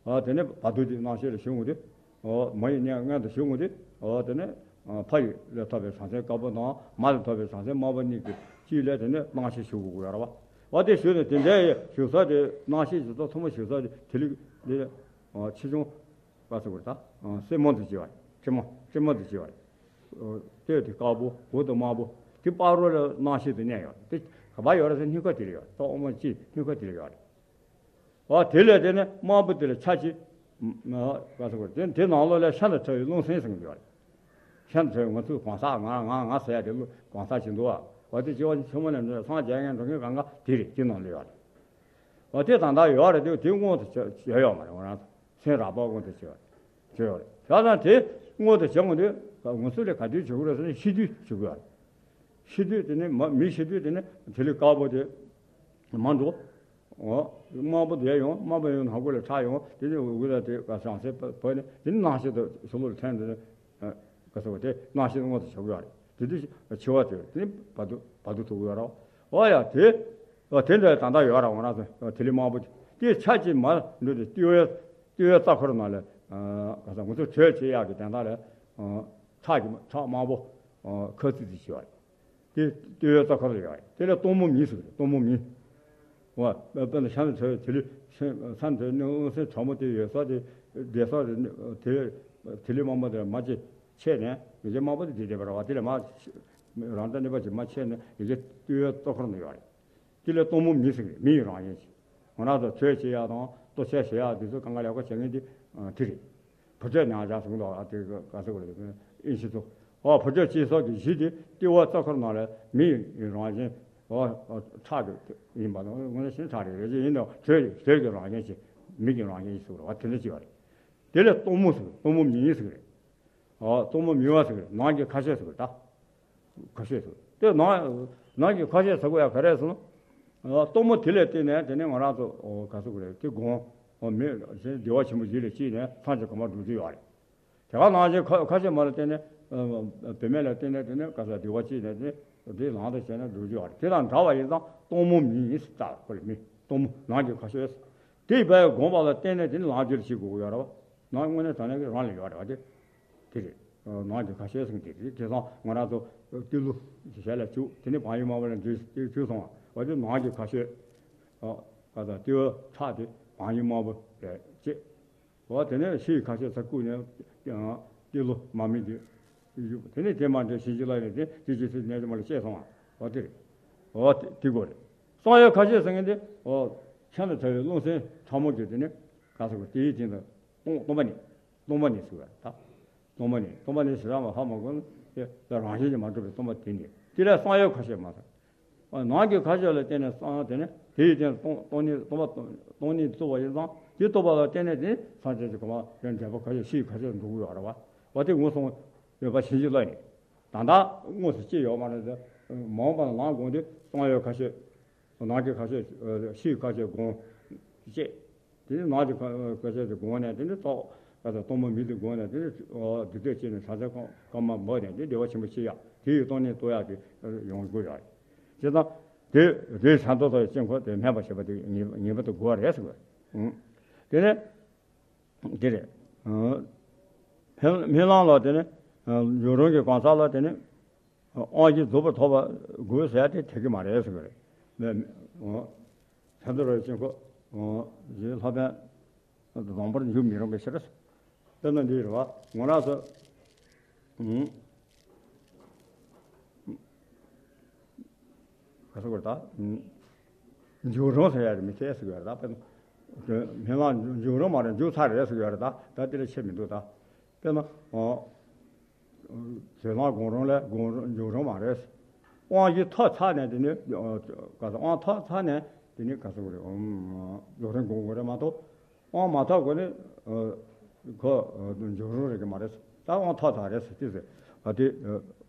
བ། དེ་ནས་བར་དོ་དྲུག་རྣམ་ཤེས་ལ་ཞུགས་དགོས་དུས། ཨོ་མ་ཡི་གནས་སྔོན་དུ་ཞུགས་དགོས་དུས། ཨོ་དེ་ནས་ཨ་ཕ་ཡི་ལས་ཐོབ་པའི་བྱང་སེམས་དཀར་པོ་དང་མ་ལས་ཐོབ་པའི་བྱང་སེམས་དམར་པོ་གཉིས་ཀྱི་དཀྱིལ་ལས་དེ་ནས་སྣང་ཤས་ཞུགས་དགོས་ཡོད་རེད་བ། ཨོ་དེ་ཞུགས་ནས་དེ་འདྲའི་ཞུགས་ས་དེ་སྣང་ཤས་ཞུགས་ས་ཐོག་མ་ཞུགས་ས་དེ་དེ་ལས་དེ་ཨ་ཆེ་ཆུང་ག་ཟེར་དགོས་རེད་ད། ཨ་སེན་མོ་དུ་བྱས་པ་རེད། སྲིན་མོ་སྲིན་མོ་དུ་བྱས་པ་རེད། ཨོ་སྟོད་དེ་དཀར་པོ་འོག་ཏུ་དམར་པོ་དེ་བར་རོ་ལ་སྣང་ཤས་དེ་གནས་ཡོད་རེད། དེ་ག་པར་ཡོད་རེད་ཟེར་སྙིང་ཁ་དེ་ལ་ཡོད་རེད། ཏོག་ཨོ་མ་གཅིག་སྙིང་ཁ་དེ་ལ་ཡོད་རེད། ཨ་དེ་ལས་དེ་ནས་དམར་པོ་དེ་ལ་ཆ་གཅིག་ཨ་ག་ཟེར་དགོས་རེད། དེ་དེ་ནང་ལོགས་ལ་ཤ་དང་ཁྲག་ཡི་རླུང་སེམས་ཟེར་གྱི་ཡོད་རེད། ཤ་དང་ཁྲག་ཡི་ང་ཚོའི་གང་ཟག་ང་ང་ང་ཟེར་ཡ་དེ་གང་ཟག་ཅིག་འདུག་བ། འོ་དེ་སྤྱི་བོ་ཆེན་མོ་ནས་འགྲོ་སངས་རྒྱས་ངན་འགྲོ་མཁན་གང་ག་དེ་རེད། དེ་ནང་ལ་ཡོད་རེད། འོ་དེ་ད་ལྟ་ཡོད་རེད། དེ་དེ་མངོན་དུ་བྱ་བྱ་ཡོད་མ་རེད། ང་རང་ཚོ་སེམས་རགས་པ་མངོན་དུ་བྱས་པ་རེད། བྱས་ཡོད་རེད། བྱས་ཙང་དེ་མངོན་དུ་བྱེད་དགོས་དུས་ང་ཚོ་ལས་ག་དུས་བྱེད་དགོས་རེད་ཟེར་ན་ཤི་དུས་བྱེད་དགོས་རེད། ཤི་དུས་དེ་ནས་མ་མི་ཤི་དུས་དེ་ནས་དེ་ལས་དཀར་པོ་དེ་མར་འགྲོ། འོ། དམར་པོ་དེ་ཡོང་། དམར་པོ་ཡོང་ནང་ཁུལ་ལ་ཁྲག་ཡོང་། དེ་ནས་འུ་ལ་དེ་ག་བྱང་སེམས་བབས་ནས་དེ་ནས་སྣང་ཤས་དེ་ཕྱི་ལོགས་ལ་འཐེན། དེ་ནས་ག་ཟེར་བ་དེ་སྣང་ཤས་མངོན་དུ་བྱེད་དགོས་ཡོད་རེད། དེ་དུས་འཆི་བ་དེ་དེ་ནས་བར་དོ་བར་དོ་ཐུག་གི་ཡོད་རེད། འོ་ཡ་དེ། འོ་དེ་འདྲ་ད་ལྟ་ཡོད་རེད། ང་རང་ཚོ་དེ་ལས་དམར་པོ་དེ་དེ་ཆ་གཅིག་མར་འགྲོ་དུས་ལྟེ་བའི་ལྟེ་བའི་རྩ་འཁོར་ནང་ལ་ག་ཟེར་ང་ཚོ་གྲོས་བྱེད་ཡག་གི་དོན་དག་ལ་ཁྲག་གི་ཁྲག་དམར་པོ་ཁ་ཚིག་ཚིག་བྱེད་ཡོད་རེད། དེ་ལྟེ་བའི་རྩ་འཁོར་ལ་ཡོད་རེད། དེ་ལ་སྟོང་མོ་མི་ཟེར་གི་རེད། སྟོང་མོ་མི། འོ་དཔེར་ན་ཤ་ནི་ཁྲག་དེ་ལས་ཤ་ནི་ཁྲག་ནི་རླུང་སེམས་དྲག་མོ་དེ་ཡོད་ས་དེ་བསྡད་ས་དེ་དེ་དེ་ལས་དམར་པོ་དེ་མར་ཅིག་ཆད་ནས་ཡོད་ཀྱི་དམར་པོ་དེ་དེ་བསྡད་པ་རེད་བ། དེ་ལས་མར་རང་ལྟ་གནས་པ་ཅིག་མར་ཆད་ནས་ཡོད་ཀྱི་ལྟེ་བའི་རྩ་འཁོར་ན་ཡོད་རེད། དེ་ལས་སྟོང་མོ་མི་ཟེར་གི་རེད། མི་ཡི་རང་བཞིན་ཞིག་ང་རང་ཚོ་གྲོས་བྱེད་ཡག་དང་ལྟོ་ཆས་བྱེད་ཡག་དེ་ཚོ་གང་ག་ལེགས་པོ་བྱེད་མཁན་དེ་དེ་རེད། བུ་ཁྲོད་མྱང་བྱ་ཟེར་གི་འདུག་ཨ་དེ་ག་ཟེར་དགོས་རེད། དབྱིན་ཇི་ཚོ། ཨོ་བུ་ཁྲོད་སྤྱི་སོགས་ཀྱི་གཞི་དེ་ལྟེ་བ་རྩ་འཁོར་ནང་ལ་མི་ཡི་རང་བཞིན། ཨོ་ཁྲག་གི་ཡིན་པ་དང་། ངོས་ནས་ཤིང་ཁྲག་རེད་རེད་ཅེས་ཡིན་ནའང་དྲོད་དྲོད་ཀྱི་རང་བཞིན་ཞིག་མི་གི་རང་བཞིན་ཞིག་ཟེར་བ་དེ་འདྲ་ཅིག་ཡོད་རེད། དེ་ལས་སྟོང་མོ་ཟེར། སྟོང་མོ་མི་ཡིན་ཟེར་གི་རེད། ཨོ་སྟོང་མོ་མི་བ་ཟེར་གི་རེད། ནང་གི་ཁ་ཤས་ཟེར་གི་རེད་ད། ཁ་ཤས་ཟེར། དེ་ནང་ནང་གི་ཁ་ཤས་ཟེར་དགོས་ཡ་ག་རེ་ཟེར་ན། ཨ་སྟོང་མོ་དེ་ལས་བརྟེན་ནས་དེ་ནས་ང་རང་ཚོ་ཨོ་ག་ཟེར་དགོས་རེད། དེ་སྒོམ། ཨོ་མི་བདེ་བ་ཆེན་པོ་བཞི་ལ་སྐྱེས་ནས་ཐམས་ཅད་གོང་མར་འགྲོ་རྒྱུ་ཡོད་རེད། དེ་ག་ནང་བཞིན་ཁ་ཁ་ཤས་མ་ལ་བརྟེན་ནས་ཨ་བུད་མེད་ལ་བརྟེན་ནས་དེ་ནས་ག་ཟེར་བདེ་བ་སྐྱེས་ནས་དེ་དེ་ལམ་དུ་བྱས་ན་འགྲོ་རྒྱུ་ཡོད་རེད། དེ་དང་འདྲ་བ་ཡིན་ཙང་སྟོང་མོ་མི་ཡིན་ཟེར། ད་ཁོ་ལ་མི་སྟོང་མོ་ནང་གི་ཁ་ཤས། དེ་བས་སྒོམ་པ་ལ་བརྟེན་ནས་དེ་ནི་ལམ་རྒྱུད་ལ་སྐྱེ་དགོས་ཀྱི་ཡོད་རེད་བ། ནང་དངོས་གནས་དྲང་གནས་ཀྱི་རང་ལ་ཡོད་རེད་བ། དེ་དེ་རེད། ནང་གི་ཁ་ཤས་ཟེར་དེ་རེད། དེ་ཚང་ང་རང་ཚོ་ཏི་ལུ་ཞལ་ལ་བྱུག་དེ་ནི་བག་ཡོད་མ་བ་ལ་འཇུ་འཇུ་སོང་བ། དེ་ནང་གི་ཁ་ཤས། ཨ་ག་ད་ཏི་ལུ་ཁྲག་དེ་བག་ཡོད་མ་བ་ བྱས། འོ་དེ་ནས་ཕྱིའི་ཁ་ཤས་ས་བཀུག་ནས་ཏི་ལོ་མ་མི་དེ་བཞུགས། དེ་ནས་དེ་མ་འདྲ་ཕྱིན་ཅི་ལ་ཡོད་དེ་དེ་ཅི་སྲིད་རྣལ་འབྱོར་མ་ལ་བཤད་སོང་བ། འོ་དེ་རེད། འོ་དེ་དེ་གོ་རེད། གསང་ཡུལ་ཁ་ཤས་ཟེར་མཁན་དེ་འོ་ཁྱད་དུ་འཕགས་པའི་རླུང་སེམས་ཕྲ་མོ་གི་དེ་ནས་ག་ས་གོ་དེའི་སྟེང་དུ་སྟོང་སྟོང་པ་ཉིད། སྟོང་པ་ཉིད་ཟེར་བ་ད། སྟོང་པ་ཉིད། སྟོང་པ་ཉིད་ཟེར་རང་ལ་ཧ་མ་གོ་ན་དེ་རང་བཞིན་གྱིས་མ་གྲུབ་པའི་སྟོང་པ་དེ་ཉིད་དེ་ལ་གསང་ཡུལ་ཁ་ཤས་མ་ཟེར། ནང་གི་ཁ་ཤས་ལ་བརྟེན་ནས་གསང་དེ་ནི་དེ་ཡི་སྟེང་སྟོང་སྟོང་ཉིད་སྟོང་པ་སྟོང་ཉིད་རྟོགས་པ་ཡིན་ཙང་དེ་རྟོགས་པ་ལ་བརྟེན་ནས་དེ་སངས་རྒྱས་ཀྱི་གོ་འཕང་དེ་འབྲས་བུ་ཁ་ཤས་ཕྱིའི་ཁ་ཤས་འགྲོ་གི་ཡོད་རེད་བ། འོ་དེ་ངོས་བཟུང་ཡོད་པ་ཕྱིན་ཅི་ལོག་ཡིན། ད་ལྟ་དངོས་སུ་སྐྱེ་ཡོད་མ་རེད་དེ། མ་འོངས་པ་ལ་ལམ་དགོངས་དུས་གསང་ཡུལ་ཁ་ཤས། ནང་གི་ཁ་ཤས། ཕྱིའི་ཁ་ཤས་དགོངས་བཅས། དེ་ནས་ནང་གི་ཁ་ཁ་ཤས་དེ་དགོངས་ནས་དེ་ནས་ཐོག་ཁ་ཤས་སྟོང་པ་མི་དེ་དགོངས་ནས་དེ་ནས་འདི་འདོད་བྱས་ནས་ཕྱག་འཚལ་ཁང་སྐར་མ་འབབ་ནས་དེ་བདེ་བ་ཆེན་པོ་སྐྱེ་ཡག་དེ་ཡི་སྟོང་ཉིད་རྟོགས་ཡག་དེ་ཡོང་དགོས་ཡག་རེད། བྱས་ཙང་དེ་དེའི་ས་མདོ་དང་དཀྱིལ་འཁོར་དེ་སྨད་པ་ཞེས་པ་དེ་ངེས་ངེས་པར་དུ་དགོས་པ་རེད་ཟེར་བ། དེ་ནས་འདི་རེད། སྨོན་སྨོན་ལམ་ལ་དེ་ནི་འཇུག་རུང་གི་གང་ཟག་ལ་དེ་ནི་དབང་བཞི་རྫོགས་པར་ཐོབ་པ་དགོས་ཟེར་ཡ་དེ་འཐད་ཀྱི་མ་རེད་ཟེར་གི་རེད། མཚན་རྟོག་རོའི་དཀྱིལ་འཁོར་ཞེས་ལྷག་པའི་བཟང་པོར་འཇུག་མི་རུང་བའི་ཕྱིར། དཔེར་ན་འདི་རེད་བ། ངོ་རང་ཚོ། ག་ཟེར་དགོས་རེད་ད། འཇུག་རུང་ཟེར་ཡ་རེད་མི་ཚེ་ཟེར་དགོས་རེད་ད། དཔེར་ན། སྨོན་ལམ་འཇུག་རུང་མ་རེད། འཇུག་ཚར་རེད་ཟེར་དགོས་རེད་ད། ད་དེ་ལ་ཁྱད་མི་འདུག་ད། དཔེར་ན། འོ། སྨོན་ལམ་དགོངས་རུང་ལས་དགོངས་རུང་འཇུག་རུང་མ་རེད། དབང་བཞི་ཐོབ་ཚར་ནས་དེ་ནི། ག་ཟེར། དབང་ཐོབ་ཚར་ནས་དེ་ནི་ག་ཟེར་དགོས་རེད། འཇུག་རུང་དགོངས་དགོས་རེད་མ་གཏོགས། དབང་མ་ཐོབ་གོང་ནས། ཨ། ཁོ། ཨ། འཇུག་རུང་རེད་ཀྱི་མ་རེད། ད་དབང་ཐོབ་ཚར་རེད་ཟེར་དེ་ཟེར། ཨ་དེ། ཨ།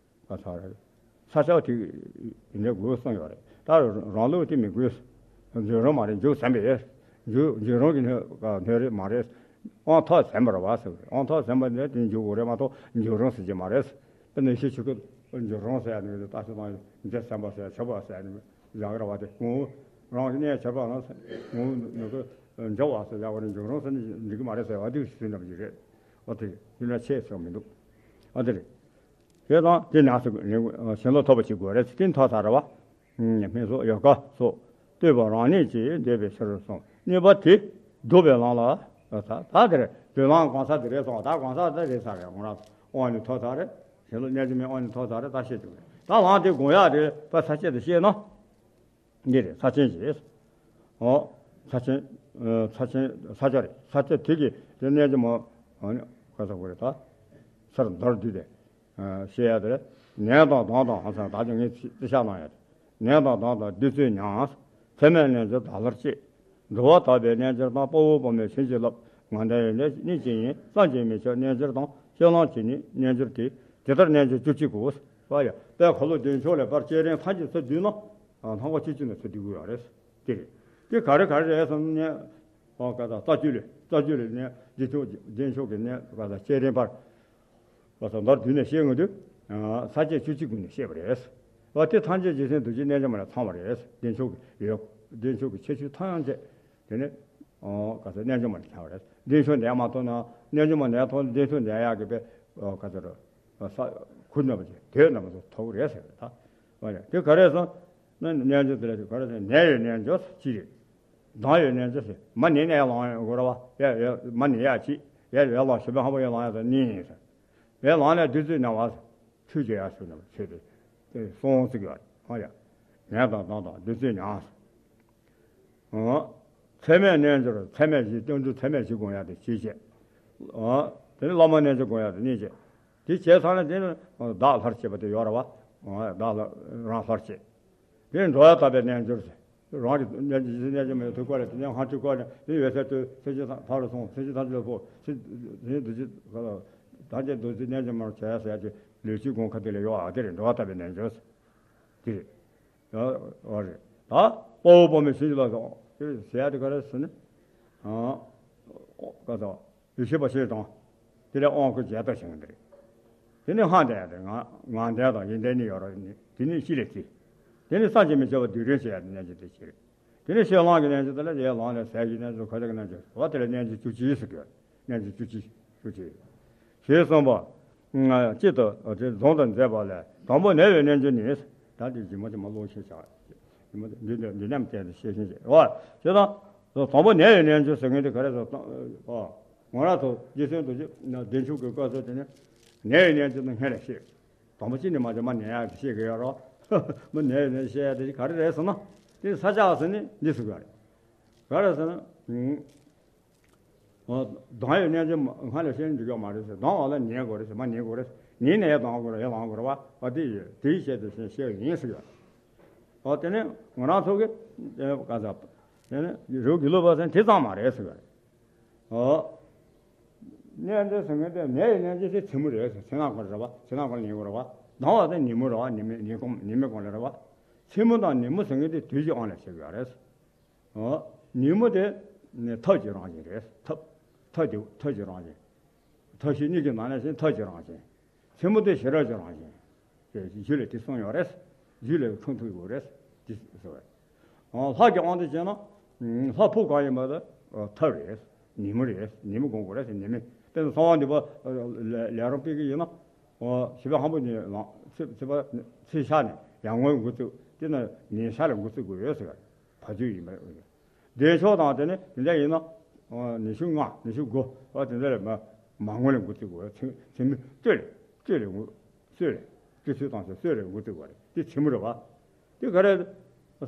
ག་ཚར་རེད། ས་ཆ་དེ་ཡིན་ནའི་དགོས་གསུངས་ཡོད་རེད། ད་རང་ལུགས་དེ་མི་དགོས། འཇུག་རུང་མ་རེད། འཇུག་ཟིན་པ་རེད། འཇུག་འཇུག་རུང་གི་སྣོད་སྣོད་རེད་མ་རེད། དབང་ཐོབ་ཟིན་པ་རེད་བ་ཟེར། དབང་ཐོབ་ཟིན་པ་ནི་དེ་འཇུག་དགོས་རེད་མ་གཏོགས་འཇུག་རུང་ཟེར་གྱི་མ་རེད། དེ་ནས་ཤི་ཆུ་ཁོལ་འཇུག་རུང་ཟེར་ཡ་ནི་ད་ཤི་དང་འཇུག་ཟིན་པ་ཟེར་ཆོག་པ་ཟེར་ནི། བཞག་གི་ར་བ་དེ་ངོ་བོ་རང་གི་གནས་ཆར་པ་ལ་ངོ་བོ་ནུ་གི་འཇོག་བ་ཟེར་ཡག་པ་རེད། འཇུག་རུང་ཟེར་ནི་འགྲིག་གི་མ་རེད་ཟེར་བ་དེ་ཟེར་ནི་རེད། འོ་དེ་ཡིན་ན་ཆེས་ཟེར་མི་འདུག་འོ་དེ་རེད། དེ་དང་དེ་ན་ཟེར་ཞེན་ལོག་ཐོབ་པ་ཞིག་དགོས་རེད། དེ་ཐོབ་ཚར་བ། སྨིན་སོགས་ཡོ་ག་སོགས་བསྟོད་པ་རང་ཉིད་ཀྱིས་འདོད་པའི་ཕྱིར་གསུངས། གཉིས་པ་དེ་བསྡུ་བའི་ལམ་ལ་ད་དེར་དོན་ལམ་གང་ཟག་དེ་རེད་སོང་བ། ད་གང་ཟག་དེ་རེད་ས་རེད། ང་རང་དབང་ནི་ཐོབ་ཚར་རེད། ཞེན་ལོག་རྣལ་འབྱོར་མའི་དབང་ནི་ཐོབ་ཚར་རེད། ད་བཤད་ཐུབ་རེད། ད་ལམ་དེ་དགོངས་ཡག་དེ་པ་ས་བཅད་དུ་བཤད་ན། འདི་རེད། ས་ཆེན་ཞེས། འོ། ས་ཆེན། ས་ཆེན་ས་ཆ་རེད། ས་ཆ་དེ་གི་དེ་རྣལ་འབྱོར་མ། ག་ས་གོ་རེད་ད། སར་མདོར་བསྡུས་ཏེ། བཤད་ཡ་དེ་རེད། ནས་དང་དང་དང་ཧང་སང་ད་ཅི་ངས་ཅི་བཤད་གནང་ཡ་རེད། ནས་དང་དང་དང་བདུད་རྩི་ཉམས། ཚད་མེད་རྣལ་འབྱོར་བདག་སླར་སྐྱེ། འགྲོ་བ་དག་པའི་རྣལ་འབྱོར་དང་། དཔའ་བོ་དཔའ་མོས་བྱིན་གྱིས་བརླབས། ང་འདྲ་བའི་གནས་གནས་ཅན་ཡིན། བསམ་གྱིས་མི་ཁྱབ་རྣལ་འབྱོར་དང་། སྤྱོད་ལམ་གྱི་ནི་རྣལ་འབྱོར་ཏེ། ཇི་ལྟར་རྣལ་འབྱོར་བཅུ་གཅིག་གོ། བ་ཡ། དཔལ་འཁོར་ལོ་བདེ་མཆོག་ལས་དཔལ་བསྐྱེད་རིམ་ཐམས་ཅད་ཚུར་བསྡུས་ན། ལྷག་པ་བཅུ་གཅིག་ནས་ཚུར་བསྡུ་དགོས་ཡོད་རེད། དེ་རེད། དེ་ག་རེ་ག་རེ་རེད་ཟེར་ན། ཨོ་ག་ད་རྩ་རྒྱུད་ལས། རྩ་རྒྱུད་ལས་ནས་བདེ་མཆོག་བདེ་མཆོག་གི་ནས་ག་ད་བསྐྱེད་རིམ་པར། ག་ད་མདོར་བསྡུས་ནས་བཤད་ཡོང་དུས། ས་བཅད་བཅུ་གཅིག་ཀུན་ནས་བཤད་པ་རེད། ཨོ་དེ་ཐམས་ཅད་རྗེ་བཙུན་རྡོ་རྗེ་རྣལ་འབྱོར་མ་ལ་ཚང་བ་རེད། བདེ་མཆོག་གི་ཡོད། བདེ་མཆོག་གི་ཁྱད་ཆོས་ཐམས་ཅད། དེ་ནས། ཨོ་ག་ཚོད་རྣལ་འབྱོར་མ་ནས་ཁྱབ་པ་རེད། བདེ་མཆོག་འདས་མ་ཐོབ་ན་རྣལ་འབྱོར་མ་ནས་ཐོབ། བདེ་མཆོག་འདས་ཡག་གི་པའི་ཨོ་ག་ཚོད་རེད། ས་ཁུར་ནས་པ་ཅིག་དེ་རྣམ་པ་ཚོ་ཐོབ་རེད་ཟེར་བ་རེད་ད། ཨོ་ཡ། དེ་ག་རེ་སོང་ན་རྣལ་འབྱོར་དེ་ལ་ག་རེ་ཟེར། ནད་ཡོད་རྣལ་འབྱོར་གཅིག་རེད། སྡང་ཡོད་རྣལ་འབྱོར་ཟེར། མ་ནི་ནས་ལངས་ཡོད་ར་བ། ཡ་ཡ་མ་ནི་ཡ་གཅིག་ཡ་ཡ་ལངས་ཞེ་པོ་ཧམ་པ་ཡ་ལངས་ཡ་ད་ནི་ཡིན་ཟེར། ཡ་ལངས་ནས་བདུད་རྩི་ཉམས་པ་ཟེར། ཁྲུས་བྱེད་ཡ་ཟེར་ནས་བྱས་ཏེ་སོང་ཟེར་གི་ཡོད་རེད། ཨོ་ཡ། ནད་དང་སྡང་དང་བདུད་རྩི་ཉམས་ཟེར། ཚད་མེད་རྣལ་འབྱོར། ཚད་མེད་བཞི། སྐྱབས་འགྲོ་ཚད་མེད་བཞི་དགོངས་ཡག་དེ་གཅིག་བྱས། དེ་ནས་བླ་མ་རྣལ་འབྱོར་དགོངས་ཡག་དེ་གཉིས་བྱས། དེ་བྱས་ཚར་ན་དེ་ནས་བདག་སླར་སྐྱེ་བ་དེ་ཡོད་རེད་བ། བདག་ལ་རང་སླར་སྐྱེ། དེ་ནས་འགྲོ་བ་དག་པའི་རྣལ་འབྱོར་ཟེར། རང་གི་རྣལ་འབྱོར་རྣལ་འབྱོར་མ་ཡོད་དུས་སྐོར་ལ་དེ་ནས་ཧང་ཁྲིད་སྐོར་ནས་དེ་ཡོད་ཚད་དུ་སེམས་ཅན་ཐར་ལ་སོང་། སེམས་ཅན་ཐམས་ཅད་ལ་ཕོག། སེམས་དེ་ནས་འདུ་བྱེད་ག་ལ་ཐམས་ཅད་འདུ་བྱེད་རྣལ་འབྱོར་མར་བྱས་ཟེར་ཡ་དེ་ལུས་ཀྱི་དགོངས་ཁ་དེ་ལ་ཡོད་ཨ། དེ་རེད། འགྲོ་བ་དག་པའི་རྣལ་འབྱོར་ཟེར། དེ་རེད། ཡ། འོ་རེད། ད་དཔའ་བོ་དཔའ་མོས་བྱིན་གྱིས་བརླབས་སོང་། དེ་ཟེར་ཡ་དེ་ག་རེ་ཟེར་ན། ཨ། ཨོ་ག་ས། ཡེ་ཤེས་པ་ཞེས་དང་། དེ་ལས་དབང་བསྐུར་རྒྱས་བཏབ་བྱེད་མཁན་དེ་རེད། དེ་ནས་ཧང་དེ་ཡ་དེ་ང་ང་དེ་དང་ཡིན་དེ་ནི་ཡོད་ར་ནི། དེ་ནི་ཤི་ལས་ཚེ། དེ་ནི་བསམ་གྱིས་མི་ཁྱབ་པ་སྡུག་རུས་བྱེད་ཡ་དེ་རྣལ་འབྱོར་དེ་ཤེས་རེད། དེ་ནས་ཤེས་ལམ་གྱི་རྣལ་འབྱོར་དེ་ལ་ཡས་ལམ་ལས་ཟས་ཀྱི་རྣལ་འབྱོར། ཁ་ཟས་ཀྱི་རྣལ་འབྱོར། འོ་དེ་ལ་རྣལ་འབྱོར་བཅུ་གཅིག་ཟེར་གི་ཡོད། རྣལ་འབྱོར་བཅུ་གཅིག་བཅུ་གཅིག་ཞེས་གསུངས་པ། ང་གཅིག་ཏུ་དེ་རྫོང་དུ་མཛད་པ་ལས། དང་པོ་ནད་ཡོད་རྣལ་འབྱོར་ནི། ད་དེ་རྗེས་མ་དེ་མ་ཀློག་ཤེས་བྱ། རྗེས་མ་དེ་འདི་འདི་འདི་རྣམས་བསྟན་ཏེ་ཤེས་བཞིན་བྱེད། འོ་བྱས་ཙང་། དང་པོ་ནད་ཡོད་གནས་འགྱུར་ཟེར་མཁན་དེ་ག་རེ་ཟེར། ཨ། ང་རང་ཚོ་རྗེ་བཙུན་རྡོ་རྗེ་བདེ་མཆོག་གི་སྐབས་སུ་དེ་ནི་ནད་ཡོད་གནས་འགྱུར་ནི་སྔོན་ལ་ཤེས། དང་པོ་གཅིག་ནས་མ་བྱས་མ་ནད་ཡག་ཤེས་ཀྱི་ཡོད་རོགས། མི་ནད་ཡོད་གནས་ཤེས་ཡ་དེ་ག་རེ་རེད་ཟེར་ན། དེ་ས་ཆ་ཟེར་ནི་འདི་ཟེར་གི་རེད། ག་རེ་ཟེར་ན། ཨ། གདོང་ཡོད་གནས་འགྱུར་སྔ་ལ་ཤེས་ནི་འགྲིག་ཡོད་མ་རེད་ཟེར། གདོང་འོག་ལ་ཉལ་དགོས་རེད་ཟེར། མ་ཉལ་དགོས་རེད། ཉལ་ནས་ཡར་གདོང་དགོས་རེད། ཡར་ལངས་དགོས་རེད་བ། ཨ། དེ་ཡོད། དེའི་ཆེད་དུ་ཤེས་ཤེས་ཡིན་ཟེར་གི་རེད། ཨོ། དེ་ནས་ང་རང་ཚོ་གི་ག་ས། དེ་ནས་རི་བོ་དགེ་ལུགས་པ་ཟེར་དེ་ཙམ་མ་རེད་ཟེར་གི་རེད། ཨོ། གནས་འགྱུར་ཟེར་མཁན་དེ་ནད་ཡོད་གནས་འགྱུར་དེ་མཚན་མོ་རེད་ཟེར། མཚན་ནག་གོང་རེད་བ། མཚན་ནག་གོང་ཉིན་གུང་རེད་བ། གདོང་བ་དེ་ཉིན་མོ་རེད་བ། ཉི་མའི་ཉིན་གུང་ཉི་མའི་གུང་ལ་རེད་བ། མཚན་མོ་དང་ཉིན་མོ་ཟེར་མཁན་དེ་དུས་ཀྱི་དབང་ལ་བྱེད་དགོས་རེད། ཨོ། ཉིན་མོ་དེ་ནི་ཐབས་ཀྱི་རང་བཞིན་རེད། ཐབས། ཐབས་ཀྱི་ཐབས་ཀྱི་རང་བཞིན། ཐབས་ཤེས་གཉིས་ཀྱི་ནང་ནས་ཟེར་ཐབས་ཀྱི་རང་བཞིན། མཚན་མོ་དེ་ཞི་རགས་ཀྱི་རང་བཞིན། རྗེས་ལ་དེ་གསུངས་ཡོད་རེད། རྗེས་ལ་ཁུངས་ཐུག་ཡོད་རེད། དེ་ཟེར་བས། ལྷ་གི་དབང་དུ་བྱས་ན། ལྷ་ཕུག་གང་ཡིན་པ་དེ་ཐབས་རེད། ཉིན་མོ་རེད། ཉིན་མོ་སྒོམ་དགོས་རེད། ཉི་མའི། དཔེར་ན་གསང་བ་འདུས་པ་ལས་རིམ་སྤེལ་གི་ཡིན་ན། ཞི་བའི་ཧམ་པ་ནས་ལངས། ཚེ་ཚེ་བ་ཚེ་ཤར་ནས་ཡར་ངོའི་འགོ་བཙུགས། དེ་ནས་ཉིན་ཤར་ལ་འགོ་བཙུགས་དགོས་ཡོད་ཟེར་བ། བ་ཕྱུགས་ཡིན་པ། བདེ་མཆོག་དང་དེ་ནི་དེ་འདྲ་ཡིན་ན། ཉི་ཤུ་ལྔ། ཉི་ཤུ་དགུ། ཨ། དེ་འདྲ་ལས་མ་མར་ངོ་ལ་འགོ་བཙུགས་དགོས། མཚན་མཚན་མོ་སྤྲོས་ལ། སྤྲོས་ལ་འགོ། སྲོད་ལ། སྤྲོས་ཚོད་དང་སྲོད་ལ་འགོ་བཙུགས་དགོས་རེད། དེ་མཚན་མོ་རེད་བ། དེ་ག་རེ་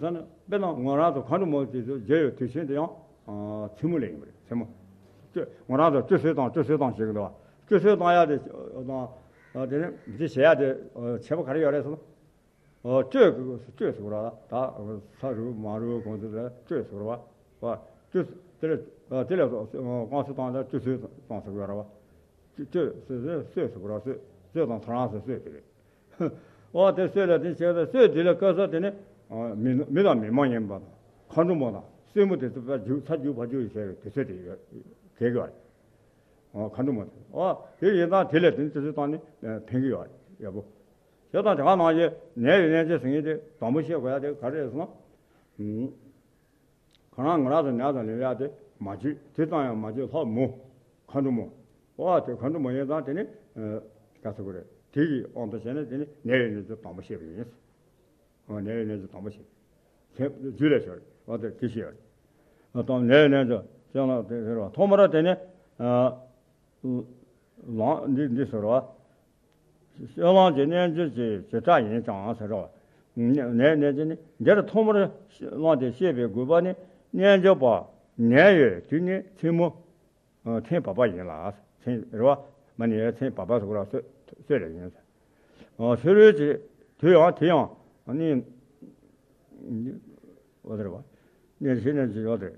ཟེར་ན། དཔེར་ན་ང་རང་ཚོ་མཁའ་འགྲོ་མ་དེ་ཚོ་མཇལ་ཡོད་དུས་ཆེན་དེ་ཡང་མཚན་མོ་ལ་ཡིན་པ་རེད། མཚན་མོ། སྤྲོས། ང་རང་ཚོ་སྤྲོས་ཚོད་དང་སྤྲོས་ཚོད་དང་ཞེས་གི་འདུག་བ། སྤྲོས་ཚོད་བཏང་ཡ་དེ་དང་། དེ་ནི་འདི་བྱེད་ཡ་དེ་ཁྱད་པར་ག་རེ་ཡོད་རེད་ཟེར་ན། ཨོ། སྤྲོས། སྤྲོས་ཟེར་བ་ར། ད་ས་རུབ་མ་རུབ་གོང་དུ་ལ་སྤྲོས་ཟེར་བ། བ། སྤྲོས། དེ་ལ་དེ་ལ་དངོས་སུ་བཏང་ལ་སྤྲོས་ཚོད་བཏང་ཟེར་བ་ར་བ། སྤྲོས་སྤྲོས་སྲོད་ཟེར་བ་ར། སྲོད། སྲོད་དང་ཐོ་རངས་ཟེར་སྲོད་དེ་རེད། ཨོ། དེ་སྲོད་ལ་དེ་བྱས་ཏེ་སྲོད་དེ་ལ་སྐབས་སུ་དེ་ནི་མི་མི་དང་མི་མ་ཡིན་པ་དང་། མཁའ་འགྲོ་མ་དང་སྲིན་མོ་དེ་ཚོ་ཕར་རྒྱུག་ཚུར་རྒྱུག་ཕར་རྒྱུག་བྱས་པའི་དུས་ཚོད་དེ་ཡོད་གལ་གི་བ་རེད། ཨོ། མཁའ་འགྲོ་མ་དེ། ཨོ། དེ་ཡིན་ཙང་དེ་ལ་དེ་ནི་སྤྲོས་ཚོད་བཏང་ནི་ཕན་གི་ཡོད་རེད། ཡག་པོ། བྱས་ཙང་དེ་ག་ནང་བཞིན་ནད་ཡོད་གནས་འགྱུར་ཟེར་མཁན་དེ་དང་པོ་བཤད་དགོས་ཡ་དེ་ག་རེ་རེད་ཟེར་ན། ཨུམ། ཁོ་རང་ང་རང་ཚོ་ནད་དང་ལེན་ཡ་དེ་མ་བཅོས། དེ་ཙམ་ཡང་མ་བཅོས། ལྷ་མོ། མཁའ་འགྲོ་མ། ཨོ། དེ་མཁའ་འགྲོ་མ་ཡིན་ཙང་དེ་ནི། ཨ། ག་ཟེར་དགོས་རེད། དེ་གི་དབང་དུ་བྱས་ནས་དེ་ནི་ནད་ཡོད་གནས་འགྱུར་དང་པོ་བཤད་པ་ཡིན། ཨོ། ནད་ཡོད་གནས་འགྱུར་དང་པོ་བཤད། དེ་རྒྱུད་ལ་ཤོར། ཨོ། དེ་དེ་བཤད་པ་རེད། དང་ནད་ཡོད་གནས་འགྱུར་བཤད་ན་དེ་ཟེར་བ། ཐོག་མར་དེ་ནི། ཨ། ལངས། འདི་འདི་ཟེར་བ། སྤྱོད་ལམ་གྱི་རྣལ་འབྱོར་གྱི་བྱེ་བྲག་ཡིན་ཀྱང་ཟེར་བ། ནད་ནད་ཀྱི་ནི་འདིར་ཐོག་མར་བླངས་ཏེ་བཤད་པའི་དགོས་པ་ནི། རྣལ་འབྱོར་པ་ནད་ཡོད་དུས་ནི་མཚན་མོ། ཨ། མཚན་བབས་པ་ཡིན་ལ། མཚན་རེད་བ། མ་ནི་མཚན་བབས་པ་ཟེར་བ་སྲོད། སྲོད་ལ་ཡིན། ཨ། ཕྱི་རོལ་གྱི་དུས་ཡང་དེ་ཡང་ནི། འོ་དེ་རེད་བ། ནད་ཤེས་ནད་ཀྱི་ཡོད་དེ།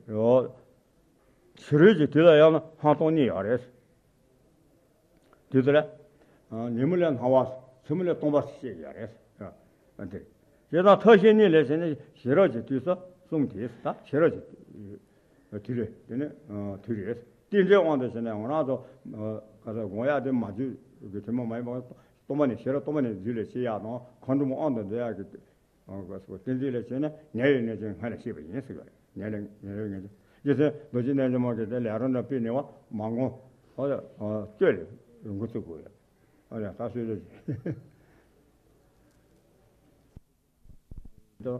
ཕྱི་རོལ་གྱི་དུས་ལ་ཡང་ན་སྣང་སྟོང་གཉིས་ཡོད་རེད། དུས་དེ་ལ། ཨ། ཉིན་མོ་ལ་སྣང་བ། མཚན་མོ་ལ་སྟོང་པ་ཞིག་ཡོད་རེད། ཨ། དེ་རེད། དེ་དང་ཐབས་ཤེས་གཉིས་ལས་བྱས་ནས་ཞི་རགས་ཀྱི་དུས་སུ་གསུམ་དེ། ད་ཞི་རགས་ཀྱི་དུས་རེད། དེ་ནི། ཨ། དུས་རེད། རྟེན་འབྲེལ་དབང་དུ་བྱས་ནས་ང་རང་ཚོ། ཨ། ག་ས་སྒོམ་ཡག་དེ་མ་བཅོས་ཀྱི་དྲི་མ་མ་ཡིན་པ། སྟོང་པ་ནས་ཞི་རགས་སྟོང་པ་ནས་རྒྱུད་ལ་སྐྱེ་ཡག་དང་། མཁའ་འགྲོ་མ་དབང་དུ་འདུ་ཡག་གི། ཨ། ག་ས་རྟེན་འབྲེལ་ལ་བྱས་ནས་ནད་ཡོད་གནས་འགྱུར་སྔ་ལ་ཤེས་པ་ཡིན་ཟེར་བ་རེད། ནད་ལ་ནད་ཡོད་གནས་འགྱུར། རྗེ་བཙུན་རྡོ་རྗེ་རྣལ་འབྱོར་མ་གིས་དེ་ལས་རང་འདྲ་དཔེ་ནས་བ་མ་ངོ་། ཨ། སྤྲོས་ལ་འགོ་བཙུགས་དགོས་ཡོད། ཨ་ལས་ད་སྤྲོས་ལ། འདི་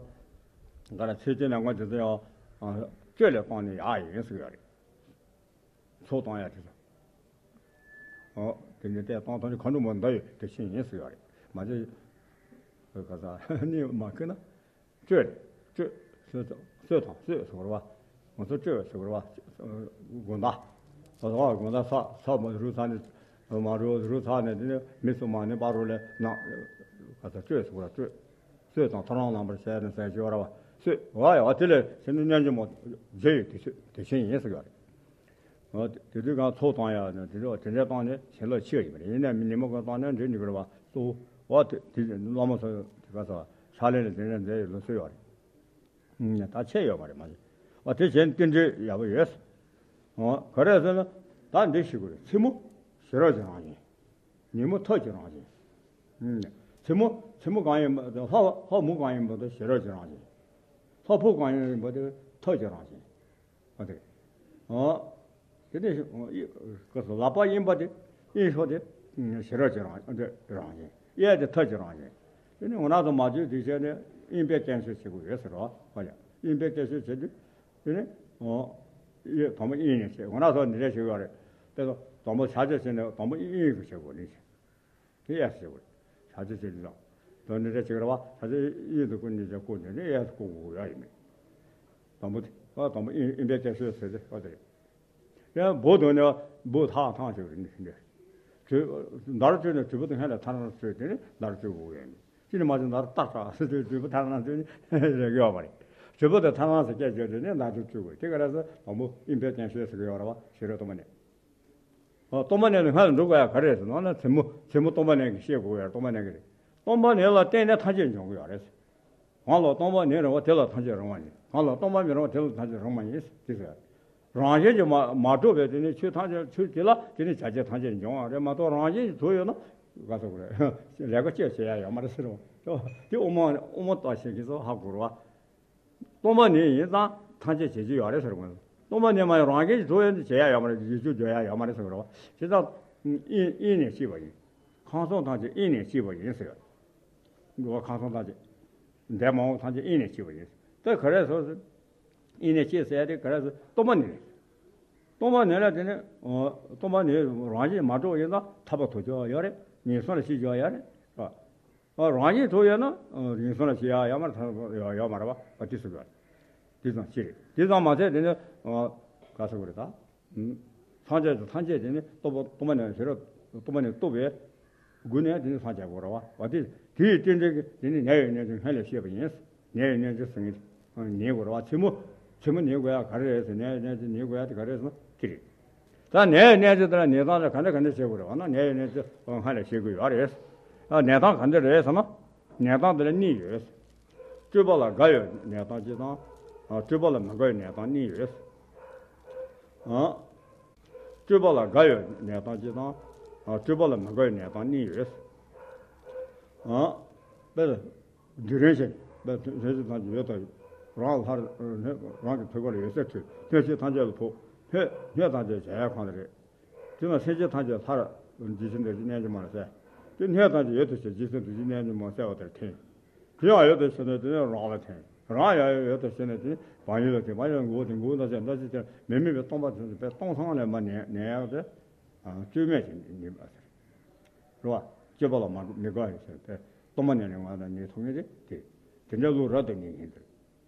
ག་རེ། ཚེ་སྐྱེ་ནས་ངོ་དེ་ཚོ་ཡང་། ཨ། སྤྲོས་ལ་བཏང་ནས་ཡག་ཡིན་ཟེར་བ་རེད། ཚོགས་བཏང་ཡག་དེ་ཚོ། ཨོ། དེ་ནས་དེ་བཏང་ཐོག་ནས་མཁའ་འགྲོ་མ་འདི་ཡོད་དེ་ཤེས་ཡིན་ཟེར་བ་རེད། མ་གཞི་ག་ས་ནི་མ་ཁེལ་ན། སྤྲོས། སྤྲོས། སྲོད་དང་སྲོད་དང་སྲོད་ཟེར་བ། ང་ཚོ་སྤྲོས་ཟེར་བ། དགོང་དག། དགོང་དག་ས་ས་མ་རུབ་ཚར་ནས། མ་རུབ་རུབ་ཚར་ནས་དེ་ནས་མི་སུ་མ་ནས་པ་རུ་ལས་ན། ག་ས་སྤྲོས་ཟེར་བ། སྤྲོས། སྲོད་དང་ཐོ་རངས་ལངས་པར་བྱས་ནས་ཟེར་ཞུ་བ་ར་བ། སྲོད། ཨ་ཡ། དེ་ལས་ཕྱི་ནས་སྙན་རྒྱུ་མོ་མཇལ་ཡོད་དེ་ཚོད་དེ་ཤེས་ཡིན་ཟེར་བ་རེད། ཨ། དེ་དུས་གང་ཚོགས་བཏང་ཡག་ནི་དེ་འདྲ་དེ་འདྲ་བཏང་ནས་བྱིན་རླབས་ཆེ་བ་ཡིན་པ་རེད། ཡིན་ནའི་མི་ཉིན་མོ་གང་བཏང་ནས་འགྲིག་འགྲིག་གི་རེད་བ། གཙོ་བོ་དེ་བླ་མ་ཚོ་དེ་ག་ས་ཕྱག་ལེན་ལ་དེ་འདྲ་མཛད་ཡོད་ལུགས་སྲོལ་ཡོད་རེད། ད་ཆད་ཡོད་མ་རེད་མ་གཞི། ཨ། དེ་བྱས་ནས་རྟེན་འབྲེལ་ཡག་པོ་ཡོད། ཨ། ག་རེ་ཟེར་ན། ད་འདི་ཤེས་དགོས་རེད། མཚན་མོ་ཞི་རགས་ཀྱི་རང་བཞིན། ཉིན་མོ་ཐབས་ཀྱི་རང་བཞིན། མཚན་མོ་མཚན་མོ་གང་ཡིན་པ་དང་། ལྷ་ལྷ་མོ་གང་ཡིན་པ་དེ་ཞི་རགས་ཀྱི་རང་བཞིན། ལྷ་ཕུག་གང་ཡིན་པ་དེ་ཐབས་ཀྱི་རང་བཞིན། ཨ། དེ་རེད། ཨ། དེ་ནས་ཨི་ག་ས་ལག་པ་གཡས་པ་དེ་གཡས་ཕྱོགས་དེ་ཞི་རགས་ཀྱི་རང་རང་བཞིན། གཡས་དེ་ཐབས་ཀྱི་རང་བཞིན། དེ་ནས་ང་རང་ཚོ་མ་བཅོས་དུས་བྱས་ནས་གཡོན་པས་བརྟན་གཞི་བྱེད་དགོས་ཡོད་ཟེར་བ། ཨ་ཡ། གཡོན་པས་བརྟན་གཞི་བྱེད་དུས་དེ་ནས། ཨོ། དབྱིབས་དང་པོ་དབྱིངས་ནས་བྱེད། འོ་ན་སོགས་འདི་འདྲ་ཞིག་ཡོད་རེད། དེ་ཚོ་དང་པོ་བྱ་བྱེད་བྱས་ནས་དང་པོ་དབྱིངས་ཀྱི་བྱེད་དགོས་ནི་ཞིག་དེ་ཡས་བྱེད་དགོས། བྱ་བྱེད་བྱེད་ནི་དང་དོན་འདི་འདྲ་ཞིག་རེད་བ། བྱ་བྱེད་དབྱིངས་སུ་བཀོད་ནི་བྱས་བཀོད་ནས་ནི་ཡས་སུ་བཀོད་དགོས་ཡ་ཡིན་མིན། དང་པོ་དེ་ཨ་དང་པོ་དབྱིངས་དབྱིངས་པའི་རྟེན་གཞི་ཟེར་ཏེ་ཨ་དེ་རེད། ཡང་བུ་དོན་ནི་བུ་ཐག་ཐག་ཞིག་རེད་ནི་འདྲ། དུས་འདར་བཅོས་ནས་དུས་བུ་དང་སྔ་ལ་ཐ་ན་བཅོས་དེ་ནི་འདར་བཅོས་དགོས་ཡ་ཡིན། ཅི་ནི་མ་བྱུང་ན་རྟགས་ཁྲ་ཟེར་དུས་དུས་བུ་ཐ་ན་དུས་ནི་རེག་ཡོད་པ་རེད། དུས་བུ་དེ་ཐ་ན་ཟེར་སྐད་བརྗོད་དུས་ནི་ན་དུ་བཅུག་དགོས་དེ་ག་རེ་ཟེར་དང་པོ་དབྱིངས་པའི་རྟེན་གཞི་ཟེར་གི་ཡོད་རེད་བ། ཤེས་རབ་སྟོང་པ་ཉིད། ཨོ། སྟོང་པ་ཉིད་ནི་སྔ་ལ་འགྲོ་དགོས་ཡ་ག་རེ་རེད་ཟེར་ན་ན་མཚན་མོ་མཚན་མོ་སྟོང་པ་ཉིད་ཀྱི་ཤེས་དགོས་ཡ་སྟོང་པ་ཉིད་ཀྱི་རེད། སྟོང་པ་ཉིད་ལ་བརྟེན་ནས་ཐམས་ཅད་འབྱུང་གི་ཡོད་རེད། གང་ལ་སྟོང་པ་ཉིད་རུང་བ་དེ་ལ་ཐམས་ཅད་རུང་བ་ཡིན། གང་ལ་སྟོང་པ་མི་རུང་བ་དེ་ལ་ཐམས་ཅད་རུང་བ་ཡིན་ཟེར་གི་ཡོད་རེད། རང་བཞིན་གྱིས་མ་མ་གྲུབ་པའི་དེ་ནི་ཆོས་ཐམས་ཅད་ཆོས་དེ་ལ་དེ་ནི་བྱ་བྱེད་ཐམས་ཅད་འབྱུང་བ་རེད་མ་གཏོགས་རང་བཞིན་གྱིས་གྲུབ་ཡོད་ན་ག་ཟེར་དགོས་རེད། ལས་ཀ་ཅི་བྱེད་ཡ་ཡོད་མ་རེད་ཟེར་བ། དེ་དབུ་མ་དབུ་མ་ལྟ་བྱེད་ཀྱི་ཚོ་ཧ་གོ་རེད་བ། སྟོང་པ་ཉིད་ཡིན་ཙང་ཐམས་ཅད་བྱེད་ཀྱི་ཡོད་རེད་ཟེར་དགོས། སྟོང་པ་ཉིད་མ་ཡིན་རང་བཞིན་གྱིས་གྲུབ་ཡོད་ན་བྱེད་ཡ་ཡོད་མ་རེད། བྱེད་རྒྱུ་བརྗོད་ཡ་ཡོད་མ་རེད་ཟེར་དགོས་རེད་བ། བྱས་ཙང་དབྱིངས་དབྱིངས་ནས་སྐྱེས་པ་ཡིན། ཁམས་གསུམ་ཐམས་ཅད་དབྱིངས་ནས་སྐྱེས་པ་ཡིན་ཟེར། འགྲོ་བ་ཁམས་གསུམ་ཐམས་ཅད། འདས་མ་འོངས་ཐམས་ཅད་དབྱིངས་ནས་སྐྱེས་པ་ཡིན། དེ་ག་རེ་ཟེར། དབྱིངས་ནས་སྐྱེས་ཟེར་ཡ་དེ་ག་རེ་ཟེར། སྟོང་པ་ཉིད་རེད། སྟོང་པ་ཉིད་ལ་དེ་ནི་ཨོ། སྟོང་པ་ཉིད་རང་བཞིན་མ་གྲུབ་ཡིན་ཙང་ཐར་པ་ཐོབ་རྒྱུ་ཡོད་རེད། ངན་སོང་ལ་སྐྱེ་རྒྱུ་ཡོད་རེད། ཨ། ཨ། རང་བཞིན་གྲུབ་ཡོད་ན་ཨ། ངན་སོང་ལ་སྐྱེ་ཡ་ཡོད་མ་རེད། ཐར་པ་ཡོད་ཡོད་མ་རེད་བ། ཨ། དེ་ཟེར་གི་ཡོད་རེད། དེ་ཙམ་ཅི་རེད། དེ་ཙམ་མ་ཟད་དེ་ནི་ཨ། ག་ཟེར་དགོས་རེད་ད། ཐམས་ཅད་དུ་ཐམས་ཅད་དེ་ནི་རྟོགས་པ་སྟོང་པ་ཉིད་ཤེས་རབ་སྟོང་པ་ཉིད་རྟོགས་པའི་སྒོ་ནས་དེ་ནི་སངས་རྒྱས་དགོས་རེད་བ། བ་དེ་དེ་ཡི་རྟེན་འབྲེལ་གྱི་དེ་ནི་ནད་ཡོད་གནས་ཚུལ་སྔ་ལས་ཤེས་པ་ཡིན། ནད་ཡོད་གནས་ཚུལ་ཟེར་མཁན་དེ་ཉན་དགོས་རེད་བ། མཚན་མོ་མཚན་མོ་ཉན་དགོས་ཡ་ག་རེ་རེད་ཟེར། ནད་ཡོད་གནས་ཚུལ་ཉན་དགོས་ཡ་དེ་ག་རེ་རེད་ཟེར་ན་དེ་རེད། ད་ནད་ཡོད་གནས་ཚུལ་དེ་ལ་ནད་གདོན་ལ་ག་འདྲ་ག་འདྲ་བྱེད་དགོས་རེད་བ་ན་ནད་ཡོད་གནས་ཚུལ་སྔ་ལས་ཤེས་དགོས་ཡོད་རེད། ཨ། ནད་གདོན་ག་འདྲ་རེད་ཟེར་ན། ནད་གདོན་དེ་ལ་གཉིས་ཡོད། སྤྲོས་པ་ལ་དགའ་བའི་ནད་གདོན་གཅིག་དང་། ཨ། སྤྲོས་པ་ལ་མི་དགའ་བའི་ནད་གདོན་གཉིས་ཡོད། ཨ། སྤྲོས་པ་ལ་དགའ་བའི་ནད་གདོན་གཅིག་དང་། ཨ། སྤྲོས་པ་ལ་མི་དགའ་བའི་ནད་གདོན་གཉིས་ཡོད། ཨ། དཔེར་ན་སྡུག་རུས་ཆེ། དཔེར་ན་དོན་ཆེན་ཐམས་ཅད་ཡོད་དོ། རང་ལྷར་རང་གི་ཐུགས་ཀ་ལ་ཡོད་ཚད་ཐུག་སྣོད་བཅུད་ཐམས་ཅད་ལ་ཕོག་སྣོད་སྣོད་ཐམས་ཅད་བྱ་ཡ་གང་དེ་རེད། དེ་ན་སེམས་ཅན་ཐམས་ཅད་ལྷར་རྗེ་བཙུན་བདེ་བྱེད་རྣལ་འབྱོར་མ་ལ་གསལ། དེ་སྣོད་ཐམས་ཅད་ཡོད་དོ་ཞེས་རྗེ་བཙུན་བདེ་བྱེད་རྣལ་འབྱོར་མ་གསལ་བ་དེར་ཐིམ། དེ་ཡང་ཡོད་དོ་ཞེ་ན་དེ་ནི་རང་ལ་ཐིམ། རང་ཡང་ཡོད་དོ་ཞེ་ན་དེ་ནི་བག་ཡོད་ལ་ཐིམ། བག་ཡོད་འགུགས་ཏེ་འགུགས་ན་ཞེ་ན་ཅི་ལྟར་མི་དམིགས་པའི་སྟོང་པ་དེ་ཚོ་དཔེ་སྟོང་སང་ལས་མ་ནས་ནས་ཡག་སྟེ། བཅོས་མེད་ཅིང་ནི་མ་ཟེར། རེད་བ། སྤྱོད་པ་ལ་མ་མི་དགའ་ཡོད་ཟེར་ཏེ། སྟོང་པ་ཉིད་ནས་ང་དང་ཉིད་མཐོང་ངེས་རེད་དེ། དེ་འདྲ་ལུགས་རབ་ཏུ་ཉིད་ཡིན་ཏེ།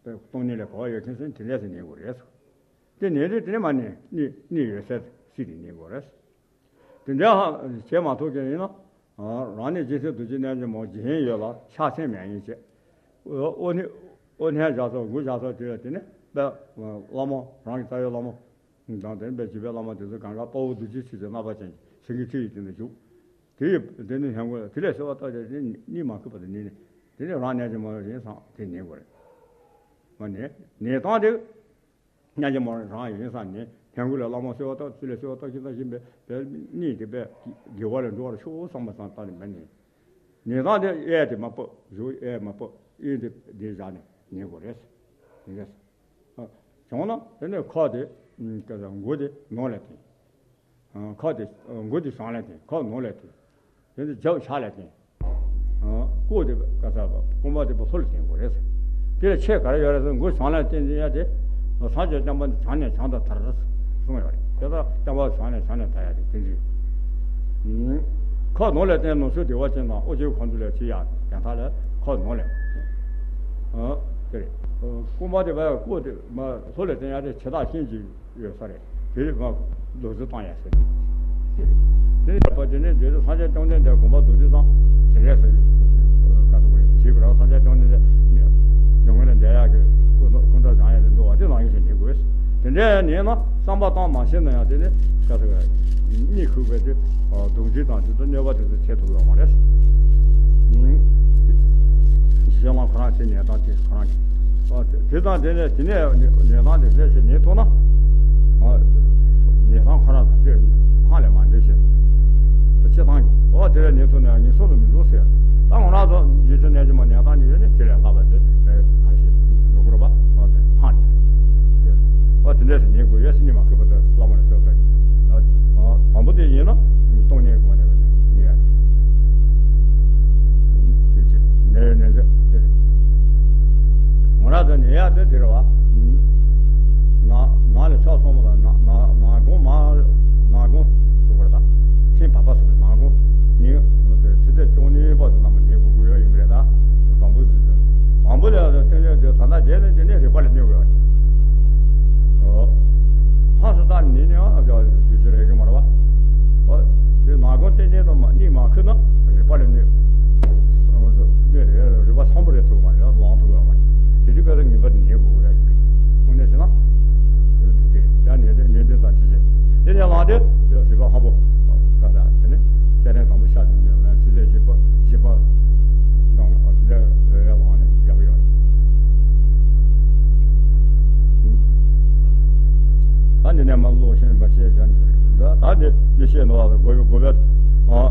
དཔེ་སྟོང་ཉིད་ལས་གོ་བ་ཡོད་མཁན་ཚོས་དེ་འདྲ་ཟེར་ཉན་དགོས་རེད། དེ་ནས་རེད་དེ་ནས་མ་ནས་གནས་གནས་ཡོད་ཟེར་སྲིད་དེ་ཉན་དགོས་རེད། དེ་འདྲ་ཧ་བྱེད་མ་ཐུབ་མཁན་ཡིན་ན། རང་ནི་རྗེ་བཙུན་རྡོ་རྗེ་རྣལ་འབྱོར་མ་རྗེས་ཡོད་ལ་ཕྱག་མཚན་མ་ཡིན་བྱས། ཨོ་ནི་ཨོ་ནི་བཞག་སོ་མགོ་བཞག་སོ་དེ་ལ་དེ་ནས་དཔེ་བླ་མ་རང་གི་རྩ་བའི་བླ་མ། དང་དེ་ནས་དཔེ་བྱིས་པའི་བླ་མ་དེ་ཚོ་གང་ག་དཔའ་བོ་རྡོ་རྗེ་ཆོས་ཀྱི་རྣམ་པ་ཅན་གྱི་སེང་གེ་ཁྲི་ཡི་སྟེང་དུ་བཞུགས། དེ་ཡི་དེ་ནི་ཧན་གོ་དེ་ལས་གསོལ་བ་བཏབ་སྟེ་དེ་ནི་གཉིད་མ་ཁུག་པ་དང་ནི་དེ་ནི་རང་ཉལ་གྱི་མ་རེད་བསམ་དེ་ཉན་དགོས་རེད། མ་ནི་ཉལ་སྟངས་དེ་ཉལ་གྱི་མ་རེད་རང་ཡིན་བསམ་ནས་ཧན་གོ་ལས་བླ་མ་གསོལ་བ་བཏབ་དེ་ལས་གསོལ་བ་བཏབ་ཤིང་བཏབ་ཤིང་པའི་པའི་གཉིད་དེ་པའི་དགེ་བ་ལས་འགྲོ་བར་ཤོག་བསམ་པ་བསམ་བཏང་ནས་མ་ནི་ཉལ་སྟངས་དེ་གཡས་དེ་མ་ཕུད་གཞུག་གཡས་མ་ཕུད་གཡོན་དེ་འདི་བཞག་ནས་ཉལ་དགོས་རེད། ཉལ་དགོས་རེད། བྱུང་ན་དེ་ནས་ཁ་དེ་མགོ་དེ་ནང་ལ་འཐེན། ཁ་དེ་མགོ་དེ་བྱང་ལ་འཐེན། ཁ་ནང་ལ་འཐེན། དེ་ནས་རྒྱབ་ཕྱག་ལ་འཐེན། རྐང་དེ་ག་ས་རྐང་པ་དེ་ལྷོ་ལ་འཐེན་དགོས་རེད། དེ་ལ་ཆེད་ག་རེ་ཡོད་རེད་ཟེར་མགོ་བྱང་ལ་འཐེན་ཡ་དེ་སངས་རྒྱས་བསྟན་པ་འདི་བྱང་ནས་བྱང་དུ་དར་གསུངས་ཡོད་རེད། དེ་ལྟར་བསྟན་པ་བྱང་ནས་བྱང་ནས་དར་ཡ་དེ་དེ་འདྲ། ཁ་ནང་ལ་བསྟན་ནོར་ཕྱུགས་བདེ་བ་ཅན་དང་ཨོ་རྒྱན་གོ་འཕང་ལ་ཕྱིན་ཡག་དོན་དག་ལ་ཁ་ནང་ལ་བསྟན། དེ་རེད། རྐང་པ་དེ་བས་ལྐོག་དེ་མ་ལྷོ་ལ་བསྟན་ཡག་དེ་ཆེ་ཐག་ཤིང་གཅིག་ཡོད་ས་རེད། དེ་མ་རྡོ་རྩིག་བཏང་ཡག་ཟེར་ནས། དེ་རེད། དེ་ཡག་པ་དེ་ནས་འདིར་སངས་རྒྱས་བཅོམ་ལྡན་འདས་དགོངས་པ་རྡོ་རྩིག་བཏང་དེ་རེད་ཟེར། བཀའ་སྩལ་དགོས་རེད། ཞེས་པ་རེད། སངས་རྒྱས་བཅོམ་ལྡན་འདས་ཉམས་ལེན་འདི་ཡག་གི་སྐུ་སྐུ་འདྲ་བྱང་ཡག་དེ་འདུག་བ་དེ་ནང་བཞིན་ཞིག་ཉན་དགོས། དེ་འདྲ་ཉན་ན་བསམ་པ་བཏང་མ་ཤེས་ན་ཡང་དེ་ནི་ཁ་ཚ་གཉིད་ཁུག་པའི་དུས་སྡུག་འཇིགས་དང་དེ་ཚོ་གནོད་པ་དེ་ཚོ་བྱེད་ཐུབ་ཡོད་མ་རེད། ཞེས་ལ་ཁོ་རང་ཚེ་ཉལ་སྟངས་དེ་ཁོ་རང་གི་དེ་དང་དེ་ནས་དེ་ནས་ཉལ་སྟངས་དེ་ལས་ཞིག་ཉལ་ཐུབ་ན། ཉལ་སྟངས་ཁོ་རང་དེ་ཁ་ལས་མ་འདྲེས་ཤིང་། དེ་སྤྱི་བཏང་གི་ཨོ་དེ་ལས་ཉལ་ཐུབ་ན་ཡང་ཉལ་སོ་ལ་མི་འགྲོ་ཟེར། ད་ང་རང་ཚོ་རྗེ་བཙུན་རྣལ་འབྱོར་མ་ཉལ་སྟངས་ཉལ་ཡོད་ནི་དེ་ལས་ལྷག་པ་དེ་བས་ཕར་ཞིག་འགྲོ་དགོས་རེད་པ། ཨོ་དེ་ཧ་ནས་ཨོ་དེ་འདྲས་སུ་ཉལ་དགོས་ཡོད་ཟེར་ནི་མ་ཁུག་པ་དེ་བླ་མ་ལ་གསོལ་བཏབ་ཀྱི། དང་པོ་དེ་ཡིན་ན་སྟོང་ཉལ་དགོས་ནས་ཉལ་ཡ་དེ་ནས་ནས་ཟེར་དེ་རེད། ང་རང་ཚོ་ཉལ་ཡ་དེ་དེ་རེད་བ། ན་ ཅེས་ནོ་བ་དགོས་པའི་དགོས་པའི། ཨ།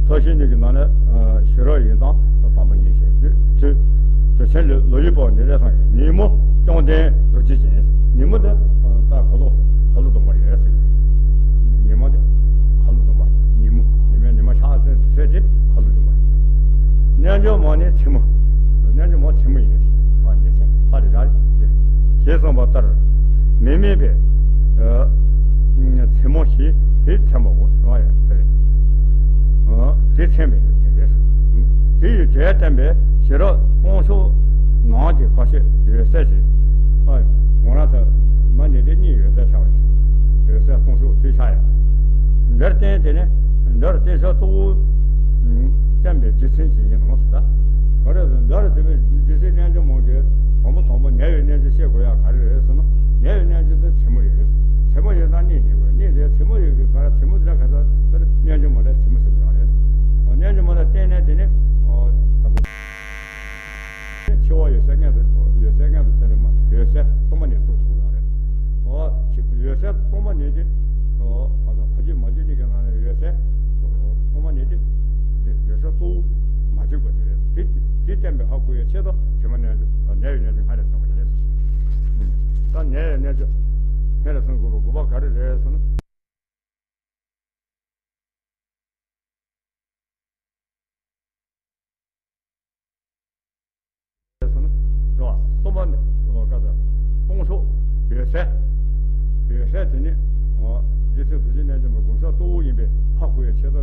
ཐབས་ཤེས་གཉིས་ཀྱི་ནང་ནས། ཨ། ཞི་རགས་ཡིན་ཙང་དང་པོ་ཡིན་ཞེས། དུས་དུས་དུས་ཆེན་ལོ་ལོ་ཡི་པོ་འདི་རེད་སོང་ཡིན། ཉིན་མོ་བཅོམ་ལྡན་རྡོ་རྗེ་ཅན། ཉིན་མོ་དེ་ད་ཁ་ལོ་ཁ་ལོ་སྡོམ་པ་རེད་ཟེར། ཉིན་མོ་དེ་ཁ་ལོ་སྡོམ་པ། ཉིན་མོ་ཉི་མའི་ཉི་མ་ཤར་ཟེར་དུས་ཚོད་དེ་ཁ་ལོ་སྡོམ་པ་རེད། རྣལ་འབྱོར་མ་ནི་མཚན་མོ། རྣལ་འབྱོར་མ་མཚན་མོ་ཡིན། ཨ་ནི་ཚེ་ལྷ་རེ་ར་རེད། ཞེས་གསུངས་པ་ལྟར། མི་དམིགས་པའི་ཨ་མཚན་མོ་ཞེས་དེ་མཚན་པའོ། ཨ་ཡ་དེ་རེད། ཨ་དེ་མཚན་པའི་དེ་རེད། དེ་ཡི་རྗེས་བསྟན་པའི་ཞི་རགས་སྟོང་ཤོག་ནང་གི་ཁ་ཤས་འོད་གསལ་ཞེས། ཨ་ཡ་ང་རང་ཚོ་མ་ནི་དེ་གཉིས་འོད་གསལ་ཆགས་རེད། འོད་གསལ་སྟོང་ཤོག་དེ་ཆགས་ཡ། འདིར་བསྟན་དེ་ནི་འདིར་བསྟན་བྱ་གཙོ་བོ་བསྟན་པའི་རྒྱུ་མཚན་ཅིག་ཡིན་ནོ་ཟེར། ག་རེ་ཟེར་ན་འདིར་བསྟན་པའི་རྒྱུ་མཚན་རྣལ་འབྱོར་མ་གིས་དང་པོ་དང་པོ་ཉལ་བའི་རྣལ་འབྱོར་ཤེས་དགོས་ཡ་ག་རེ་རེད་ཟེར་ན། ཉལ་བའི་རྣལ་འབྱོར་དེ་མཚན་མོ་རེད། མཚན་མོ་ཡིན་ཙང་གཉིད་ཉལ་དགོས། གཉིད་དེ་མཚན་མོ་ཡོད་ཀྱི་ག་རེ་མཚན་མོ་དེ་ག་ཚོད་ཟེར་ན་རྣལ་འབྱོར་མ་ལ་མཚན་མོ་ཟེར་གི་རེད། རྣལ་འབྱོར་མ་ལ་བརྟེན་ནས་དེ་ནི་ཨོ་ག་ཚོད། འཆི་བ་འོད་གསལ་མངོན་དུ་འོད་གསལ་མངོན་དུ་བྱས་ནས་མ་འོད་གསལ་སྟོང་པ་ཉིད་རྟོགས་ཐུབ་ཡོད་རེད། ཨོ་འོད་གསལ་སྟོང་པ་ཉིད་དེ་ཨོ་ཕ་ཕ་རྒྱུད་མ་རྒྱུད་གཉིས་ཀྱི་ནང་ནས་འོད་གསལ་སྟོང་པ་ཉིད་དེ་འདི་འདོད་ཆགས་གཙོ་བོ་མ་བྱེད་དགོས་དེ་རེད། དེ་དེ་བསྟན་པའི་ཧ་གོ་ཡའི་ཆེད་དུ་ཐེག་དམན་རྣལ་འབྱོར་ཉལ་བའི་རྣལ་འབྱོར་སྔར་ལས་བཟང་བ་ཡིན། ད་ཉལ་བའི་རྣལ་འབྱོར་སྔར་ལས་བཟང་དགོས་པའི་དགོས་པ་ག་རེ་རེད་ཟེར་ན། རེད་བ། སྟོང་པ་ཉིད། ཨོ་ག་ས་སྟོང་ཤོག་འོད་གསལ། འོད་གསལ་དེ་ནི་ཨོ་རྗེ་བཙུན་རྡོ་རྗེ་རྣལ་འབྱོར་མའི་དགོངས་གཞི་གཙོ་བོ་ཡིན་པས་ཧ་གོ་བའི་ཆེད་དུ་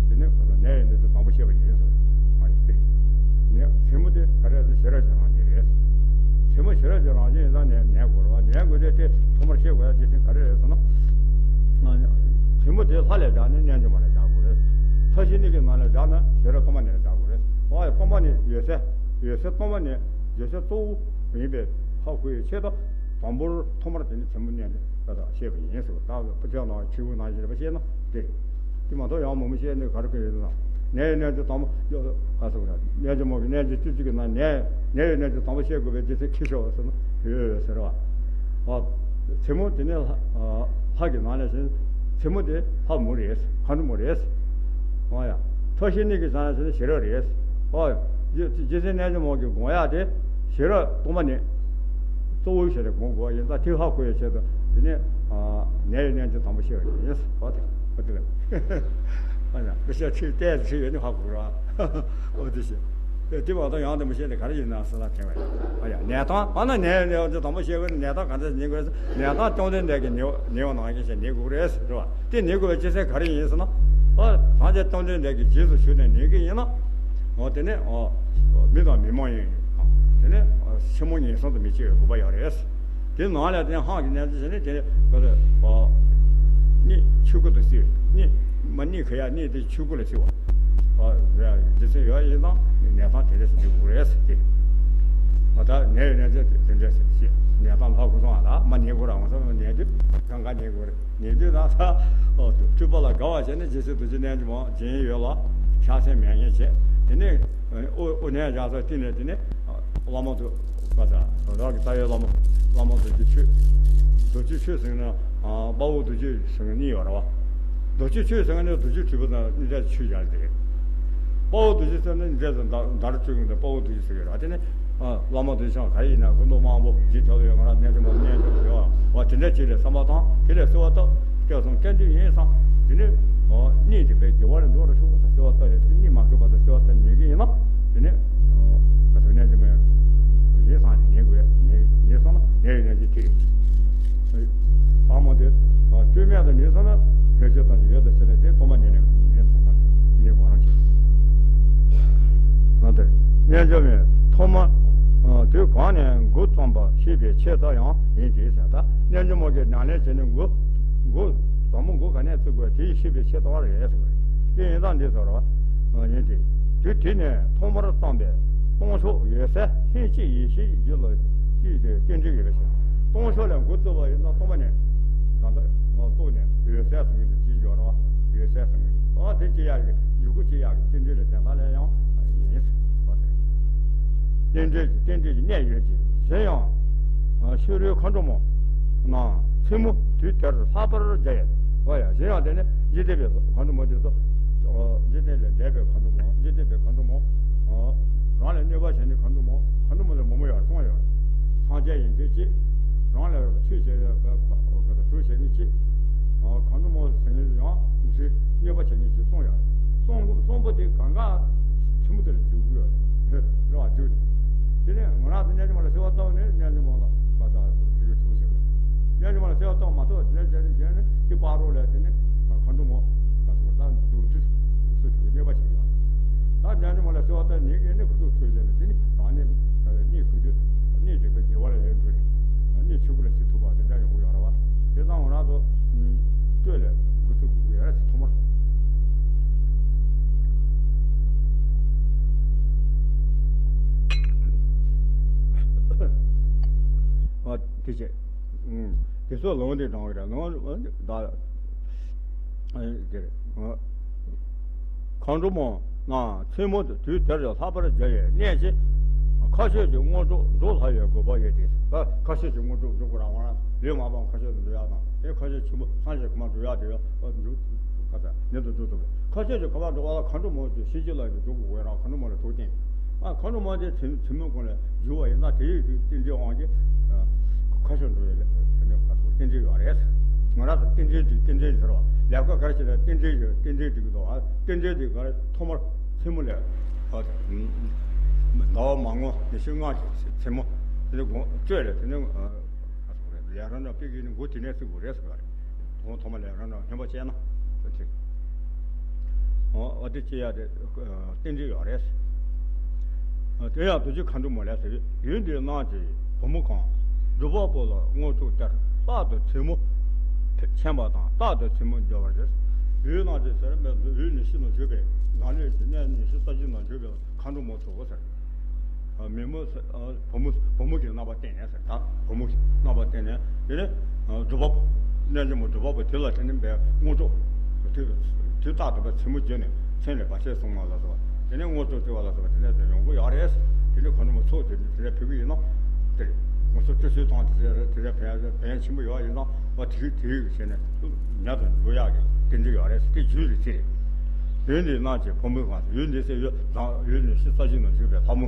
དེ་ནི་ག་ས་ཉལ་བའི་རྣལ་འབྱོར་དང་པོ་བཤད་པ་ཡིན་ཟེར། ཨ་ཡེ་དེ་ནི་མཚན་མོ་དེ་ག་རེ་ཟེར་ན་ཞི་རགས་ཀྱི་རང་བཞིན་རེད། མཚན་མོ་ཞི་རགས་ཀྱི་རང་བཞིན་ཡིན་ཙང་ཉལ་ཉལ་དགོས་རེད་བ། ཉལ་དགོས་དེ་དེ་ཐོག་མར་ཤེས་དགོས་ཡ་རྒྱུ་མཚན་ག་རེ་རེད་ཟེར་ན། མཚན་མོ་དེ་ལྷ་ལ་བཞག་ནས་རྣལ་འབྱོར་མ་ལ་བཞག་དགོས་རེད། མཐའ་བཞི་གཉིས་ཀྱི་ནང་ལ་བཞག་ན་ཞི་རགས་སྟོང་པ་ཉིད་ལ་བཞག་དགོས་རེད། ཨ་ཡེ་སྟོང་པ་ཉིད་འོད་གསལ། འོད་གསལ་སྟོང་པ་ཉིད་རྗེས་ཤུལ་གཙོ་བོ་ཡིན་པས་ཧ་གོ་ཡའི་ཆེད་དུ་དང་པོར་ཐོག་མར་དེ་ནི་མཚན་མོ་ནས་བཤད་པ་ཡིན་ཟེར། ད་ཕུ་ཐག་ནང་ཆུ་བོ་ནང་བཞིན་པ་བཤད་ན་འགྲིག་དེ་མ་གཏོགས་ཡང་མང་པོ་བཤད་ནས་ག་རེ་གི་ཡོད་ན། ནས་ནས་དེ་དང་པོ་ག་ཟེར་བ་རེད། རྣལ་འབྱོར་མ་གི་རྣལ་འབྱོར་བཅུ་གཅིག་གི་ནང་ནས་ནས་ཡོད་རྣལ་འབྱོར་དང་པོ་བཤད་དགོས་པའི་རྒྱུ་མཚན་ཁྱི་ཤོག་ཟེར་ན་ཡོད་ཡོད་ཟེར་བ། ཨ་མཚན་མོ་དེ་ནས་ལྷ་ཨ་ལྷ་གི་ནང་ལས་བཞིན་མཚན་མོ་དེ་ལྷ་མོ་རེད། མཁའ་འགྲོ་མོ་རེད། ཨོ་ཡ། མཐའ་བཞི་གཉིས་ཀྱི་ནང་ལས་བཞིན་ཞི་རགས་རེད། ཨོ་ཡ། རྗེ་རྗེ་བཙུན་རྣལ་འབྱོར་མ་གི་དགོངས་ཡ་དེ་ཞི་རགས་སྟོང་པ་ཉིད་གཙོ་བོའི་ཆེད་དུ་དགོངས་དགོས་པ་ཡིན་ཙང་དེ་ཧ་གོ་བའི་ཆེད་དུ་དེ་ནས་ཨ་ནས་ཡོད་རྣལ་འབྱོར་དང་པོ་བཤད་པ་ཡིན། ཨོ་དེ་ཨོ་དེ་ལ་ཨ་ཡ་འདི་བཤད་ཁྲིད་བལྟས་ཁྲིད་ཡོད་ནི་ཧ་གོ་ར། ཨོ་དེ་བཤད། དེ་དེ་བར་དུ་ཡང་དེ་མི་བཤད་དེ་ག་རེ་ཡིན་ན་ཟེར་ན་དྲན་པ་ཡིན། ཨ་ཡ་ནས་དང་ཨ་ན་ནས་ཡོད་རྣལ་འབྱོར་དང་པོ་བཤད་དགོས་ནས་ནས་དང་ག་འདྲ་ཉན་དགོས་རེད། ནས་དང་བཅོམ་ལྡན་འདས་ཀྱིས་ཉེ་ཉེ་བ་ནང་བཞིན་བྱས་ཉན་དགོས་རེད་ཟེར་བ། དེ་ཉན་དགོས་པའི་རྒྱུ་མཚན་ག་རེ་ཡིན་ཟེར་ན། ཨ་སངས་རྒྱས་བཅོམ་ལྡན་འདས་ཀྱི་རྗེས་སུ་ཞུགས་ནས་ཉན་གྱི་ཡིན་ན། འོ་དེ་ནས་ཨ་མི་དང་མི་མ་ཡིན་དང་དེ་ནས་ཨ་ཕྱི་མ་ངན་སོང་དུ་མི་སྐྱེ་བའི་དགོས་པ་ཡོད་རེད། དེ་ནང་ལ་དེ་ནས་ཧང་གི་གནས་ཚུལ་བྱས་ནས་དེ་ནས་ག་ལ་ཨ་གཉིད་ཆོས་སྐུ་དུ་བསྲེ་བ་གཉིད་མ་གཉིད་ཁ་ཡ་གཉིད་དེ་ཆོས་སྐུ་ལ་བསྲེ་བ། ཨ་རྒྱུ་མཚན་ཡོད་ཡིན་ཙང་ནས་དང་དེ་འདྲས་སུ་འཇུག་དགོས་རེད་ཟེར་ཏེ། ཨ་ད་ནས་ཡོད་ནས་དེ་འདྲས་སུ་བཤད་ནས་དང་ལྷག་དགོས་སོང་ཨ། ད་མ་ཉལ་དགོས་ར་འོང་ས་མ་ཉལ་དུས་གང་ག་ཉལ་དགོས་རེད། ཉལ་དུས་ད་ད་ཨོ་སྤྲུལ་པ་ལ་དགའ་བ་བྱས་ནས་རྗེ་བཙུན་རྡོ་རྗེ་རྣལ་འབྱོར་མ་སྦྱིན་ཡོད་ལ་ཕྱག་འཚལ་མྱ་ངན་བྱས། དེ་ནས་ཨོ་ཨོ་ནས་བཞག་ས་བསྟི་ནས་དེ་ནས་བླ་མ་དུ་བ་ས་རང་གི་རྩ་བའི་བླ་མ་བླ་མ་རྡོ་རྗེ་ཆོས་རྡོ་རྗེ་ཆོས་ཟེར་ན་དཔའ་བོ་རྡོ་རྗེ་ཟེར་ན་གཉིས་ཡོད་རེད་བ། རྡོ་རྗེ་ཆོས་ཟེར་ན་རྡོ་རྗེ་དྲིལ་བུ་དང་གཉིས་ཆོས་ཡར་དེ་རེད། དཔའ་བོ་རྡོ་རྗེ་ཟེར་ན་གཉིས་ཟེར་མདའ་མདའ་རུ་བཅུག་གི་འདུག་དཔའ་བོ་རྡོ་རྗེ་ཟེར་གི་རེད་བ། དེ་ནས་ཨ་བླ་མ་རྡོ་རྗེ་འཆང་ག་ཡིན་ན་སྐུ་མདོག་དམར་པོ་རྗེ་ཐོབ་ཡོད་ང་རང་གནས་ཆེན་པོ་གནས་ཆེན་པོ་ཡོད་བ་དེ་འདྲ་ཅིག་རེད་བསམ་པ་དང་དེ་ལས་གསོལ་བ་བཏབ་སྐྱབས་སུ་སྐྱབས་འགྲོ་ཡིན་བསམ་དེ་ནས་ཨ་གཉིད་དེ་དཔེ་དགེ་བ་རུ་འགྲོ་རུ་ཤོག་ཟེར་གསོལ་བ་བཏབ་རེད། དེ་གཉིད་མ་ཁུག་བར་དུ་གསོལ་བ་བཏབ་ཉལ་གི་ཡིན་ན་དེ་ནས་ཨ་ག་ཟེར་གནས་ཆེན་པོ་ཡོད་རེད་བསམ་ནས་ཉལ་དགོས་ཉལ་ཉལ་སོང་ན་ཉལ་ཡོད་ནས་ཅི་ཐིག་ཨ་མ་དེ་ཨ་སྤྲོས་མེད་དུ་ཉལ་སོང་ན་དོན་སྤྱི་དང་ཡོད་དུ་ཕྱིན་ནས་དེ་སྟོང་པ་ཉལ་ནས་ཉལ་སོང་ན་དེ་ནས་གོ་རང་བྱེད། ང་དེར་རྣལ་འབྱོར་མའི་ཐོག་མ་དུས་གང་ནས་འགོ་བརྩམས་པ་ཤེས་པའི་ཆེད་དུ་ཡང་ཡིན་ཏེ་ཟེར། ད་རྣལ་འབྱོར་མ་གིས་ནང་ལས་བྱས་ནས་འགོ་འགོ་དང་པོ་འགོ་ག་ནས་བཙུགས་དགོས་དེ་ཤེས་པའི་ཆེད་དུ་རེད་ཟེར་བ་རེད། དེ་ཡིན་ཙང་འདི་ཟེར་བ་ཡིན་ཏེ། དུས་དེ་ནས་ཐོག་མར་བརྩམས་པའི་སྟོང་ཤོག་འོད་གསལ་ལྷན་སྐྱེས་ཡེ་ཤེས་རྒྱུད་ལ་སྐྱེས་ཏེ་རྟེན་འབྲེལ་ཡོད་པའི་ཕྱིར། སྟོང་ཤོག་ལས་འགོ་བཙུགས་པ་ཡིན་ན་སྟོང་པ་ནས་ད་ལྟ་ང་ལྟོས་ནས་འོད་གསལ་ཟེར་མཁན་དེ་ཅི་ཡོད་རེད་བ། འོད་གསལ་ཟེར་མཁན་ཨ་དེ་ཅི་ཡག་གི་འཇུག་སྒོ་ཅི་ཡག་གི་རྟེན་འབྲེལ་ལ་དེ་དག་ལས་ཡང་ཡིན་བ་དེ། རྟེན་འབྲེལ་གྱི་རྟེན་འབྲེལ་གྱི་གནད་ཡོད་ཅིང་གཞན་ཡང་ཕྱི་རོལ་མཁའ་འགྲོ་མ་རྣམས་མཚན་མོ་དུས་དེར་ལྷག་པར་མཇལ་ཡས་ ཨོ་ཡ། གཞན་ཡང་དེ་ནི་འཇིག་རྟེན་པའི་མཁའ་འགྲོ་མ་དེ་ཚོ། འཇིག་རྟེན་ལས་འདས་པའི་མཁའ་འགྲོ་མ། འཇིག་རྟེན་པའི་མཁའ་འགྲོ་མ། རང་ལ་གནོད་པ་བྱེད་ནི་མཁའ་འགྲོ་མ། མཁའ་འགྲོ་མ་ལ་མང་པོ་ཡོད་རེད། གསུམ་ཡོད་རེད། སངས་རྒྱས་ཡིན་མཁན་གཅིག་རང་ལ་ཆོས་བྱེད་པའི་གྲོགས་བྱེད་མཁན་གཅིག་མཁའ་འགྲོ་མ་ཟེར་མཁན་ཡང་འདྲི་གནོད་པ་བྱེད་མཁན་གཅིག་གསུམ་ཡོད་རེད། གསུམ་གསུམ་པོ་དེ་གང་ག་ཆེན་པོ་དེ་ལ་འཇུག་གི་ཡོད་རེད། རེད་བ། འཇུག་རེད། དེ་ནས་ང་རང་ཚོ་རྣལ་འབྱོར་མ་ལ་གསོལ་བ་བཏབ་ནས་རྣལ་འབྱོར་མ་ལ་ག་ས་དེ་གའི་གྲོགས་བྱེད་དགོས། རྣལ་འབྱོར་མ་ལ་གསོལ་བ་བཏབ་མ་ཐུབ་པ་དེ་འདྲ་བྱས་ནས་བྱས་ནས་དེ་སྤ་རོ་ལ་དེ་ནས་མཁའ་འགྲོ་མ་ག་ས་བར་ད་འདུག་འདྲི་སུ་དེ་གའི་གནོད་པ་བྱེད་ཀྱི་ཡོད་རེད། ད་རྣལ་འབྱོར་མ་ལ་གསོལ་བ་བཏབ་ནས་ངས་ནི་ཁོ་ཚོ་ཁྲོས་བྱས་ནས་དེ་ནི་རང་ནི་གནས་ཁོ་ཚོས་གནས་དེ་གའི་བདེ་བ་ལ་ཡོད་འགྲོ་ནས་གནས་ཆོས་སྐུ་ལ་སྲིད་ཐུབ་པ་དེ་འདྲ་ཡོང་གི་ཡོད་རེད་བ། དེ་ཙང་ང་རང་ཚོ་སྤྲོས་ལས་འགོ་ཚུགས་དགོས་ཀྱི་ཡོད་རེད་ཟེར། ཐོག་མར། ཨ། དེ་བྱས། ཨུམ། དེ་ཚོ་ལུང་དེ་དྲངས་ཀྱི་རེད། ལུང་ད། ཨ། དེ་རེད། ཨ། མཁའ་འགྲོ་མ་རྣམས་མཚན་མོ་དུས་དེར་ལྷག་པར་མཇལ་བའི་གནས་ཀྱི་ཁ་ཤས་ཀྱི་དངོས་གྲུབ་འགྲོ་སླ་བའི་དགོས་པ་ཡོད་དེ། ཨ། ཁ་ཤས་ཀྱི་དངོས་གྲུབ་འགྲོ་དགོས་རང་དབང་ལས་མ་འབངས་ཁ་ཤས་སུ་འགྲོ་ཡག་དང་། དེ་ཁ་ཤས་ཆེན་པོ་སངས་རྒྱས་གོ་འཕང་འགྲོ་ཡག་དེ་ཡང་འགྲོ་ག་ཚ་ཉེ་དུ་འགྲོ་ཐུབ། ཁ་ཤས་ཀྱི་གོ་འཕང་འགྲོ་བ་ལ་མཁའ་འགྲོ་མ་ཚོས་ཤེས་ཀྱི་ལ་འགྲོ་དགོས་རང་མཁའ་འགྲོ་མ་ལ་འགྲོ་བསྟན། ཨ། མཁའ་འགྲོ་མ་དེ་མཚན་མཚན་མོའི་གོང་ལ་འཇུ་བ་ཡིན་ན་དེ་ཡི་དུས་རྟེན་འབྲེལ་དབང་གིས་ཁ་ཤས་འགྲོ་ཡི་ལ་དེ་ནས་ག་ཚོད་རྟེན་འབྲེལ་ཡོད་རེད། ང་རང་ཚོ་རྟེན་འབྲེལ་སྒྲིག་རྟེན་འབྲེལ་ཟེར་བ་ལས་ཀ་ག་རེ་བྱས་ན་རྟེན་འབྲེལ་ཡོད། རྟེན་འབྲེལ་སྒྲིག་གི་འདུག་ཨ། རྟེན་འབྲེལ་དེ་ག་རེ་ཐོག་མར་མཚན་མོ་ལ། ཨ། ཟླ་བ་མ་ངོ་ཉི་ཤུ་ལྔ་གི་མཚན་མོ་དེ་ནས་དགོང་སྤྲོས་ལ་དེ་ནས། ལས་རང་གྲངས་དཔེ་གི་ནི་འགོ་དེ་ནས་ཚུགས་དགོས་རེད་ཟེར་བ་རེད། དང་ཐོག་མ་ལས་རང་གྲངས་སྙོམས་པོ་བྱས་ན་ཚུགས་ཐིག་ཨོ་ཨོ་དེ་བྱེད་ཡ་དེ་རྟེན་འབྲེལ་ཡོད་རེད། དེ་ཡང་རྡོ་རྗེ་མཁའ་འགྲོ་མ་ལས་ཟེར། ཡུལ་འདི་རྣམས་ཀྱི་བུ་མོ་གང་། སྒྲུབ་པ་པོ་ལ་དངོས་གྲུབ་སྟེར། རྟག་ཏུ་མཚན་མོ་མཁྱེན་པ་དང་། རྟག་ཏུ་མཚན་མོ་འཇོག་པར་བྱེད། ཡུལ་རྣམས་ཀྱི་ཟེར་བའི་ཡུལ་ཉི་ཤུ་ནང་བཞུགས་པའི་ནང་ལས་ཀྱི་གནས་ཉི་ཤུ་རྩ་བཞི་ནང་བཞུགས་པའི་མཁའ་འགྲོ་མ་ཚོ་ཟེར། མི་མོ་ཟེར། བུ་མོ་བུ་མོ་གི་རྣམ་པ་བསྟན་ནས་ཟེར། ད་བུ་མོ་གི་རྣམ་པ་བསྟན་ནས་དེ་ནས་སྒྲུབ་པ་པོ་རྣལ་འབྱོར་མ་སྒྲུབ་པ་པོ་དེ་ལ་དེ་ནས་འབད་དངོས་གྲུབ་དུས་དུས་རྟག་ཏུ་འབད་མཚན་མོ་བརྗོད་ནས་མཚན་ལས་བར་ཆད་སོང་མ་ལ་སོགས་དེ་ནས་དངོས་གྲུབ་སྟེར་བ་ལ་སོགས་དེ་ནས་དེ་ཡོང་གི་ཡོད་རེད། དེ་ནས་མཁའ་འགྲོ་མ་ཚོ་དེ་དེ་ནས་ཕེབས་ཀྱི་ཡིན་ན་དེ་རེད། ང་ཚོ་སྤྲོ་ཚུལ་ཐང་དེ་རེད། དེ་རེད། ཕན་ཕན་ཆེན་པོ་ཡོད་ཡིན་ན་བ་དེ་རིགས་དེ་རིགས་བྱས་ནས། ཉག་ཏུ་འགྲོ་ཡག་གི་རྟེན་འབྲེལ་ཡོད་རེད་ཟེར། དེ་རྒྱུད་རེད་ཟེར། ཡུལ་འདི་རྣམས་ཀྱི་བུ་མོ་གང་། ཡུལ་འདི་ཟེར་ཡུལ་དང་ཡུལ་ནི་ཤི་ས་གཞི་ན་བཞུགས་པའི་ལྷ་མོ་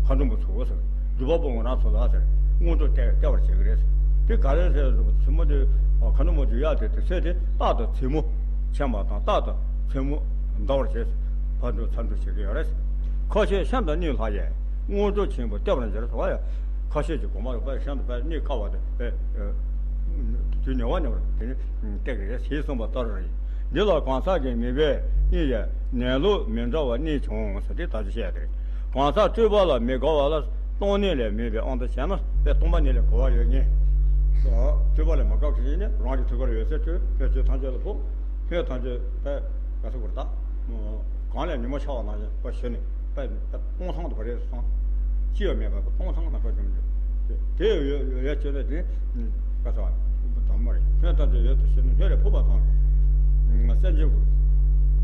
མཁའ་འགྲོ་མ་ཚོ་ཟེར། སྒྲུབ་པ་པོ་ང་རང་ཚོ་ལ་ཟེར་དངོས་གྲུབ་སྟེར་སྟེར་བར་བྱེད་ཀྱི་རེད་ཟེར། དེ་ག་རེ་ཟེར་བུ་མོ་དེ་མཁའ་འགྲོ་མ་འཇུ་ཡག་དེ་དེ་ཚེ་དེ་རྟག་ཏུ་མཚན་མོ་མཁྱེན་པ་དང་རྟག་ཏུ་མཚན་མོ་འདའ་བར་བྱེད་ཟེར། ཕར་འགྲོ་ཚུར་འགྲོ་བྱེད་ཀྱི་ཡོད་རེད། ཁ་ཤས་ཤིན་ཏུ་གནད་ལྷག་ཡས། དངོས་གྲུབ་ཆེན་པོ་སྟེར་བར་འགྱུར་ཟེར་བ་ཡ། ཁ་ཤས་ཀྱི་དགོངས་པ་དཔེ་ཤིན་ཏུ་དཔེ་གནད་དཀའ་བ་དེ་དཔེ་དུས་ཉེ་བ་ཉེ་བར་དེ་ནི་སྟེར་གྱི་རེད་ཞེས་གསུངས་པ་ལྟར་རེད། འདི་ལ་གང་ཟག་གི་མིག་དཔེ་གཉིས་ཡས་ནས་ལུགས་མི་འདྲ་བ་གཉིས་བྱུང་ཟེར་ཏེ་ད་ཅི་བཤད་དེ་རེད། གང་ཟག་སྤྲུལ་པ་ལ་མི་དགའ་བ་ལ་སྟོང་ཉིད་ལས་མེད་པའི་དབང་དུ་བྱས་ན་དཔེ་སྟོང་པ་ཉིད་ལས་གོ་བ་ཡོད་ངེས། སྤྲུལ་པ་ལ་མི་དགའ་བ་ཞིག་ཡིན་ན་རང་གི་ཐུགས་ཀར་ཡོད་ཚད་སྤྲུལ་སྣོད་བཅུད་ཐམས་ཅད་ལ་ཕོག་སྣོད་ཐམས་ཅད་དཔེ་ག་ཚོད་དགོས་རེད་ད། གང་ལས་ཉི་མ་ཤར་བ་ནང་བཞིན་པ་ཞི་ནས་དཔེ་སྟོང་སང་དུ་བ་རེད་སོང་། ཅི་ཡང་མེད་པ་སྟོང་སང་དང་པ་ཅུང་ཅུང་། དེ་ཡོད་ཡོད་ཡོད་ཅེ་ན་དེ་ག་ཚོད་དང་མ་རེད། སྣོད་ཐམས་ཅད་ཡོད་དུ་ཞི་ནས་སྣོད་ལས་ཕུབ་པ་དང་། སེམས་ཅན་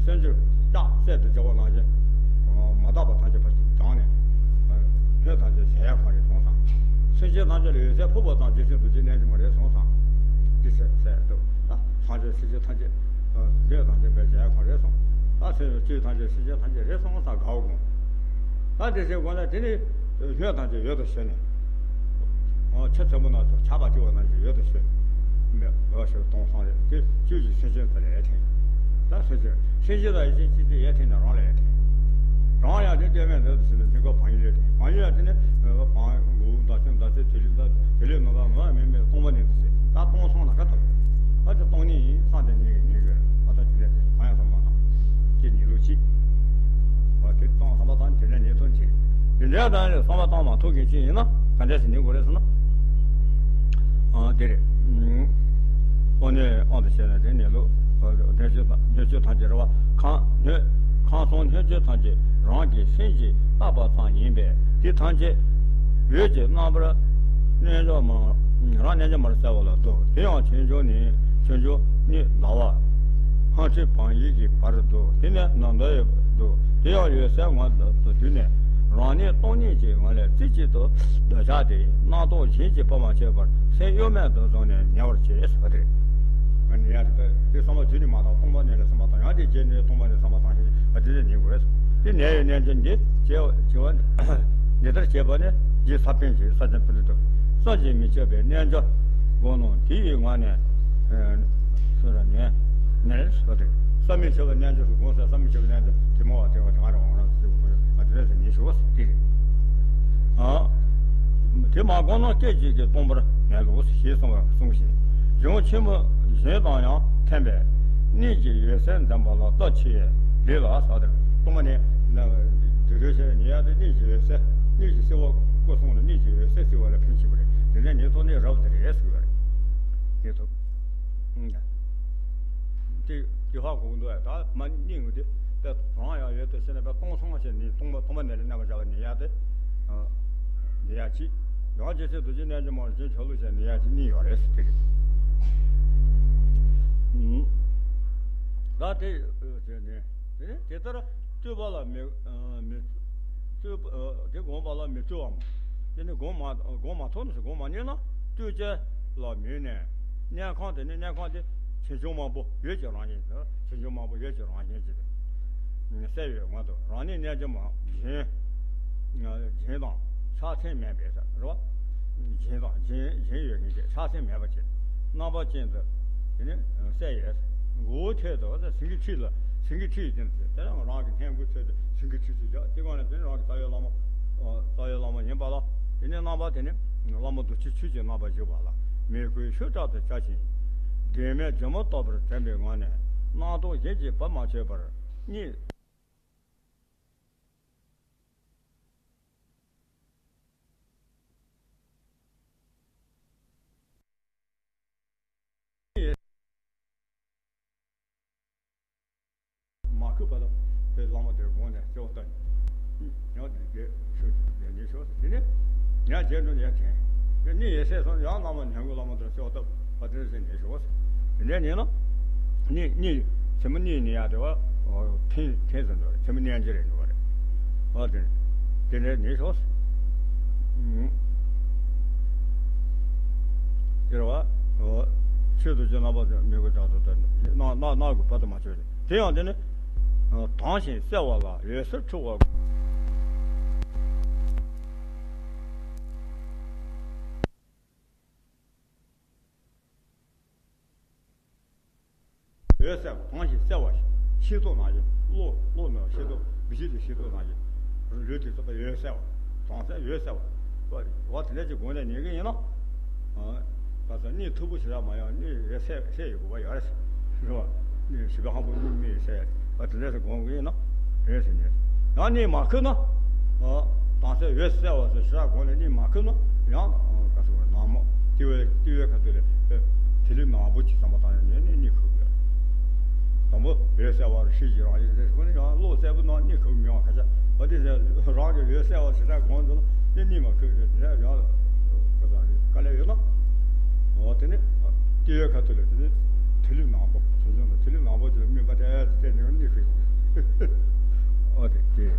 སེམས་ཅན་བཀྲག་སེལ་དུ་བྱ་བ་ནང་བཞིན་མ་དག་པ་ཐམས་ཅད་ཕར་དྲངས་ནས་སྣོད་ཐམས་ཅད་ཞི་ཡག་གང་རེད་སོང་ཙང་། སེམས་ཅན་ཐམས་ཅད་ལ་ཡོད་ཚད་ཕུབ་པ་དང་རྗེས་སུ་འདུ་བྱེད་གནས་ཀྱི་མ་རེད་སོང་ཙང་། དེ་ཟེར་ཟེར་འདུག་ད་སངས་རྒྱས་སེམས་ཅན་ཐམས་ཅད། སྡོད་དང་བྱེད་པའི་རྒྱལ་ཁོ་རེ་སོང་། ད་སེམས་ཅན་ཐམས་ཅད་སེམས་ཅན་ཐམས་ཅད་རེ་སོང་ས་དགའ་བོ་དགོངས། ད་དེ་བཞིན་དགོངས་ན་དེ་ནི་སྣོད་ཐམས་ཅད་ཡོད་དུ་ཞི་ནས། ཆུ་ཚན་པོ་ན་ཆགས་པ་སྐྱུག་པ་ནང་བཞིན་ཡོད་དུ་ཞི། མེ་འོ་ཞེས་སྟོང་སང་རེད་དེ་བཅུད་ཀྱི་སེམས་ཅན་དེ་ལ་ཡར་འཐེན། ད་སེམས་ཅན་སེམས་ཅན་དང་ཡེ་ཤེས་གཅིག་དེ་ཡར་འཐེན་ནས་རང་ལ་ཡར་འཐེན། རང་ཡང་དེ་ལྟོས་མེད་འདོད་དུ་ཞི་ནས་འདི་ཀ་བག་ཡིད་ལས་འཐེན། བག་ཡིད་ཡང་དེ་ནི་བག་མགོ་བོ་མདའ་ཆེན་མདའ་ཆེན་དེ་ལས་མདའ་དེ་ལས་མདའ་མ་མེད་མེད་སྟོང་པ་ནི་དུ་ཞི། ད་སྟོང་སང་ན་ག་ཐུབ། ཨ་ཅེ་སྟོང་ཉིད་ཡིན་བསམ་སྟེ་ཉིད་ཀྱིས་ཉིད་ཀྱིས་ཨ་ད་དེ་འདྲ་ཟེར་གང་ཡང་བསམ་མ་བཏང་། ཅེས་ཉིད་ལུགས་གཅིག་ཨ་དེ་སྟོང་བསམ་པ་བཏང་དེ་འདྲ་ཉིད་ཐོན་ཅིག་དེ་འདྲ་དང་ནི་བསམ་པ་བཏང་མ་ཐུབ་མཁན་ཅིག་ཡིན་ན་ག་འདྲ་ཞིག་ཉིད་དགོས་རེད་ཟེར་ན། ཨ་དེ་རེད། ཨོ་ནི་ཨོ་དེ་བྱས་ན་དེ་ཉིད་ལུགས་སྣོད་བཅུད་སྣོད་བཅུད་ཐམས་ཅད་རེད་བ། ཁམས་སྣོད་ཁམས་གསུམ་སྣོད་བཅུད་ཐམས་ཅད་རང་གི་སེམས་ཀྱིས་བཏགས་པ་ཙམ་ཡིན་པས་དེ་ཐམས་ཅད་འོད་ཀྱི་རྣམ་པར་རྣལ་འབྱོར་མ་རང་རྣལ་འབྱོར་མར་གསལ་བ་ལ་འདུག་དེ་ཡང་ཆོས་འབྱུང་ནས་ཆོས་འབྱུང་ནས་ཟླ་བ་སྔ་ཕྱི་བག་ཡིད་ཀྱི་བར་འདུག་དེ་ནས་ནམ་ཟླ་ཡི་འདུག་དེ་ཡང་འོད་གསལ་ངང་དུ་དུས་ནས་རང་གནས་སྟོང་ཉིད་ཀྱི་ངང་ལས་རྩེ་གཅིག་ཏུ་འདོད་ཆགས་དེ་རྣམ་རྟོག་གཞན་གྱིས་སྤོབས་པར་བྱེད་པར་སེམས་གཡོ་མེད་དུ་བཟུང་ནས་ཉལ་བར་བྱེད་ཟེར་བ་དེ་རེད། ནི་ཡ་དེ་དེ་བསམ་པ་རྒྱུད་ནས་མ་བཏང་། སྟོང་པ་ཉིད་ལ་བསམ་པ་བཏང་། ཡང་དེ་རྗེས་ནས་སྟོང་པ་ཉིད་ལ་བསམ་པ་བཏང་ཞིང་། ཨ་དེ་འདྲ་ཉན་དགོས། དེ་ནད་ཡོད་རྣལ་འབྱོར་འདི་བྱས་བྱས་པ་འདི་ལྟར་བྱས་པ་ནི་རྗེ་ས་པཎ་གྱིས་ས་ཆེན་པོ་ཏི་ཏུ་བསམ་གྱིས་མི་ཁྱབ་པའི་རྣལ་འབྱོར་བསྒོམ་ནོ་དེ་ཡི་ངང་ནས། ཨ་སོ་ར་ནས་ནས་སོ་དེ་བསམ་མི་ཁྱབ་པའི་རྣལ་འབྱོར་སུ་བསྒོམ་ས། བསམ་མི་ཁྱབ་པའི་རྣལ་འབྱོར་དེ་མོ་བ་དེ་བ་དེ་ང་རང་ང་རང་ཚོ་ཅིག་ཨ་དེ་འདྲ་ཟེར་ཉན་ཞུ་བ་དེ་རེད། ཨ་དེ་མ་བསྒོམ་ན་སྐད་ཅིག་གིས་སྟོང་པར་ངེས་ལོ་ཞེས་གསུངས་པ་གསུངས་ཤིང་། གཞུང་ཆེན་མོ་གཞན་དང་ཡང་མཐུན་པས་གནས་ཀྱི་འོད་གསལ་འཛིན་པ་ལ་ལྟ་ཆེ་བའི་ལས་ལ་ཟ་དེར་གཏོང་བ་ནས་དུ་རོལ་ཞེས་ཉེ་ཡ་དེ་གནས་ཀྱི་འོད་གསལ། གནས་ཀྱི་གསལ་བ་སྐུ་གསུང་ལ་གནས་ཀྱི་འོད་གསལ་གསལ་བ་ལ་ཕན་ཆེ་བ་རེད། དེ་ནས་ཉན་ཐོག་ནས་རབ་དེ་རེད་ཟེར་བ་རེད། ཉན་ཐོག་དེ་དེ་ཧ་གོ་གི་འདུག་ད་མ་གནས་ངོ་དེ་དཔེ་རང་ཡང་ཡོད་དུ་ཟེར་ནས་དཔེ་སྟོང་སང་ཞེས་ནི་སྟོང་པ་སྟོང་པ་ནས་རེ་རྣམ་པ་བཞག་པ་ནི་ཡ་དེ་ནི་ཡ་གཅིག་ཡང་རྗེ་བཙུན་རྡོ་རྗེ་རྣལ་འབྱོར་མ་རྗེ་ཆ་ལུགས་ཞེས་ནི་ཡ་གཅིག་གཉིས་ཡོད་རེད་ཟེར་དེ་རེད། ད་དེ་བྱས་ནས་དེ་ནི་དེ་ལྟར་སྤྲོས་པ་ལ་མི་མི་སྤྲོས་པ་དེ་བསྒོམ་པ་ལ་མི་སྤྲོ་བའམ། དེ་ནི་སྒོམ་མ་སྒོམ་མ་ཐོབ་ནས་སུ་སྒོམ་མ་རྙེད་ན་སྤྲོས་བཅས་ལ་མོས་ནས་གནས་ཁང་དེ་ནི་གནས་ཁང་དེ་ཆེ་ཆུང་མང་པོ་ཡོད་ཀྱི་རང་བཞིན་དུ་ཆེ་ཆུང་མང་པོ་ཡོད་ཀྱི་རང་བཞིན་གྱི་གསལ་བའི་ངང་དུ་རང་གནས་རྣལ་འབྱོར་མ་སྦྱིན་སྦྱིན་དང་ཕྱག་མཚན་མེད་པའི་ས་རེད་བ། སྦྱིན་དང་སྦྱིན་སྦྱིན་ཡོད་མཁན་གྱི་ཕྱག་མཚན་མེད་པ་བྱས་རྣམ་པ་ཅན་དུ་དེ་ནི་གསལ་བའི་མགོ་བོ་ཐད་དུ་སེང་གེ་ཁྲི་ལ་སེང་གེ་ཁྲི་ཡི་སྟེང་དུ་དེ་རང་རང་གི་སྔས་མགོ་ཐད་དུ་སེང་གེ་ཁྲི་ཅིག་བཞག་དེ་སྒང་ནས་དེ་ནི་རང་གི་རྩ་བའི་བླ་མ། རྩ་བའི་བླ་མ་ཡིན་པ་ལ། དེ་ནས་རྣམ་པ་དེ་ནི་བླ་མ་རྡོ་རྗེ་ཆོས་ཀྱི་རྣམ་པར་བཞུགས་པ་ལ་མོས་གུས་ཤུགས་དྲག་ཏུ་བྱ་ཞིང་། གདོད་མའི་སྒྱུ་མ་ལྟ་བུར་དྲན་པའི་ངང་ནས་སྣང་སྟོང་གཞན་གྱིས་བར་མ་ཆོད་པར་གཉིད། མ་ཁུག་པ་དང་དེ་བླ་མ་དེར་དགོངས་ནས་སྐྱེ་བ་བཏང་། ཡང་དེ་དགེ་ཤོས་དེ་ནས་ཤོག་དེ་ནས་ཡང་རྗེས་འགྲོ་ཡང་དྲན། དེ་ནས་ཡེ་ཤེས་སོང་ཡང་བླ་མ་ཉན་དགོས། བླ་མ་དེར་སྐྱེ་བ་བཏང་བ་དེ་ནས་ནས་ཤོག་དེ་ནས་ཉན་ན་གཉིད་གཉིད་མཚན་མོ་གཉིད་ནི་ཡ་དེ་བ་ཐེངས་ཐེངས་སུ་འགྲོ་རེད། མཚན་མོ་གཉིད་ཀྱི་རེད་འགྲོ་བ་རེད། ཨ་དེ་དེ་ནས་ནས་ཤོག་དེ་རེད་བ། ཆོས་དུ་ཅན་རྣམ་པ་མི་དགོས་དྲག་ཏུ་ལྟ་ནས་སྣང་སྣང་སྣང་གི་བར་དུ་མ་ཆོད་རེད། དེ་ཡང་དེ་ནི་དྭངས་ཤིང་གསལ་བ་ལ་འོད་ཟེར་འཕྲོ་བ། འོད་གསལ་བ་དྭངས་ཤིང་གསལ་བ་ཤེས་རྟོགས་ནང་བཞིན། བློ་བློ་ནི་ཤེས་རྟོགས་འདུ་ཤེས་ཀྱི་ཤེས་རྟོགས་ནང་བཞིན། ལུས་དེ་ཚོ་འོད་གསལ་བ་དྭངས་གསལ་འོད་གསལ་བ། འོ་དེ་འདྲ་ཅིག་སྒོ་ནས་ཉན་གྱི་ཡིན་ན། ད་ས་གནས་མཐུག་པོ་ཞེ་དྲག་མ་ཡོང་། གནས་རེ་གསལ་གསལ་ཡོད་དགོས་པ་ཡོད་རེད། རེད་བ། གནས་ཞི་བ་ཧང་པོ་གནས་གནས་གསལ་ཡ་ཨ་དེ་འདྲ་ཞིག་སྒོ་ནས་ཉན་ན་རེད་ཟེར་ཉན། ཡང་གནས་མ་ཁུག་ན། དྭངས་གསལ་འོད་གསལ་བ་ཟེར་ཞེ་དྲག་སྒོ་ནས་གནས་མ་ཁུག་ན་ཡང་ག་ཟེར་བ་ནག་མོ་ལྟེ་བའི་ལྟེ་བའི་ཁ་ཐུག་ལ་ཐིག་ལེ་ནག་པོ་ཅིག་བསམ་པ་བཏང་ཡོང་ནས་གནས་ཁུག་ཡོད། དང་པོ་འོད་གསལ་བ་རུ་ཤེས་ཀྱི་རང་བཞིན་རེད། དེ་ནས་ཡང་བློ་གསལ་པོ་ནང་གནས་ཁུག་མི་ཡོང་བ་ཁ་ཤས། འོ་དེ་ཟེར་རང་གི་འོད་གསལ་བ་ཞེ་དྲག་དགོངས་འདུག་ན་དེ་གནས་མ་ཁུག་གི་དེ་འདྲ་ཡང་ག་ཟེར་དཀའ་ལས་ཡོད་ན། འོ་དེ་ནི་ལྟེ་བའི་ཁ་ཐུག་ལ་དེ་ནི་ཐིག་ལེ་ནག་པོ་ཆུང་ཆུང་ལ་ཐིག་ལེ་ནག་པོ་ཅིག་ལ་སྨིན་པ་དེ་དེ་ནི་གནས་ཁུག་ཡོང་། འོ་དེ་དེ།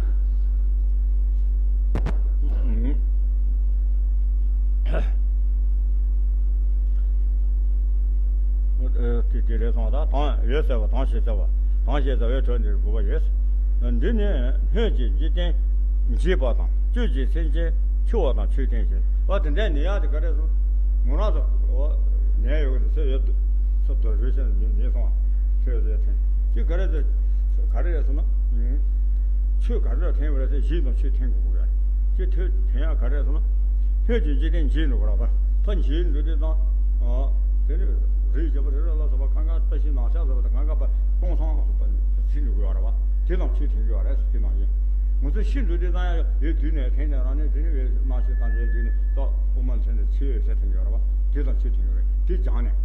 དེ་དེ་རེད་སོང་། ད་དྭངས་འོད་གསལ་བ་དྭངས་ཤིང་གསལ་བ་དྭངས་ཤིང་གསལ་བའི་འཕྲོ་འདིར་དགོས་པ་ཡོད། འདི་ནི་སྣོད་ཀྱི་འཇིག་རྟེན་འཇིག་པ་དང་བཅུད་ཀྱི་སེམས་ཅན་འཆི་བ་དང་ཆོས་ཅན་ཞེས་པ་དེ་འདྲའི་ནི་ཡ་དེ་ག་རེ་སོང་། ངོ་རང་ཚོ་ནས་ཡོད་དེ་སུ་ཡོད་སུ་དུ་རུས་ཤན་ནས་ནས་སོང་། ཆོས་ཟེར་ཐེངས་ཅི་ག་རེ་ཟེར་ག་རེ་རེད་ཟེར་ན། ཆོས་ག་རེ་ལ་ཐེངས་པ་རེད་ཟེར་གཞི་དང་ཆོས་ཐེངས་དགོས་ཀྱི་རེད། ཅི་ཐོས་དེ་ཡང་ག་རེ་ཟེར་ན། སྣོད་ཀྱི་འཇིག་རྟེན་འཇིག་འགྲོ་གི་རེད་པ། ཕ་འཇིག་འགྲོ་དུས་ཙང་། དེ་ནི་རིགས་བྱེད་པ་རེ་རེ་ལ་སོགས་པ་གང་ག་བཀྲ་ཤིས་ནག་ཤག་ཟེར་བ་དང་གང་ག་པ་སྟོང་སང་ཟེར་བ་ཚིག་འགྲོ་གི་ཡོད་རེད་པ། དེ་དང་ཆོས་ཐེངས་ཡོད་རེད་ཟེར། དེ་ནང་བཞིན་ང་ཚོ་ཤི་འགྲོ་དུས་ཙང་ཡང་ཡོད་དུས་ནས་ཐེངས་ནས་རང་ནས་དེ་ནི་བའི་སྣང་ཤས་དང་བཅས་དུས་ནས་ཏོག་དབུ་མ་ལ་ཐེངས་ནས་ཆོས་ཡོད་ཟེར་ཐེངས་ཡོད་རེད་པ། དེ་དང་ཆོས་ཐེངས་ཡོད་རེད། དེ་སྦྱངས་ནས་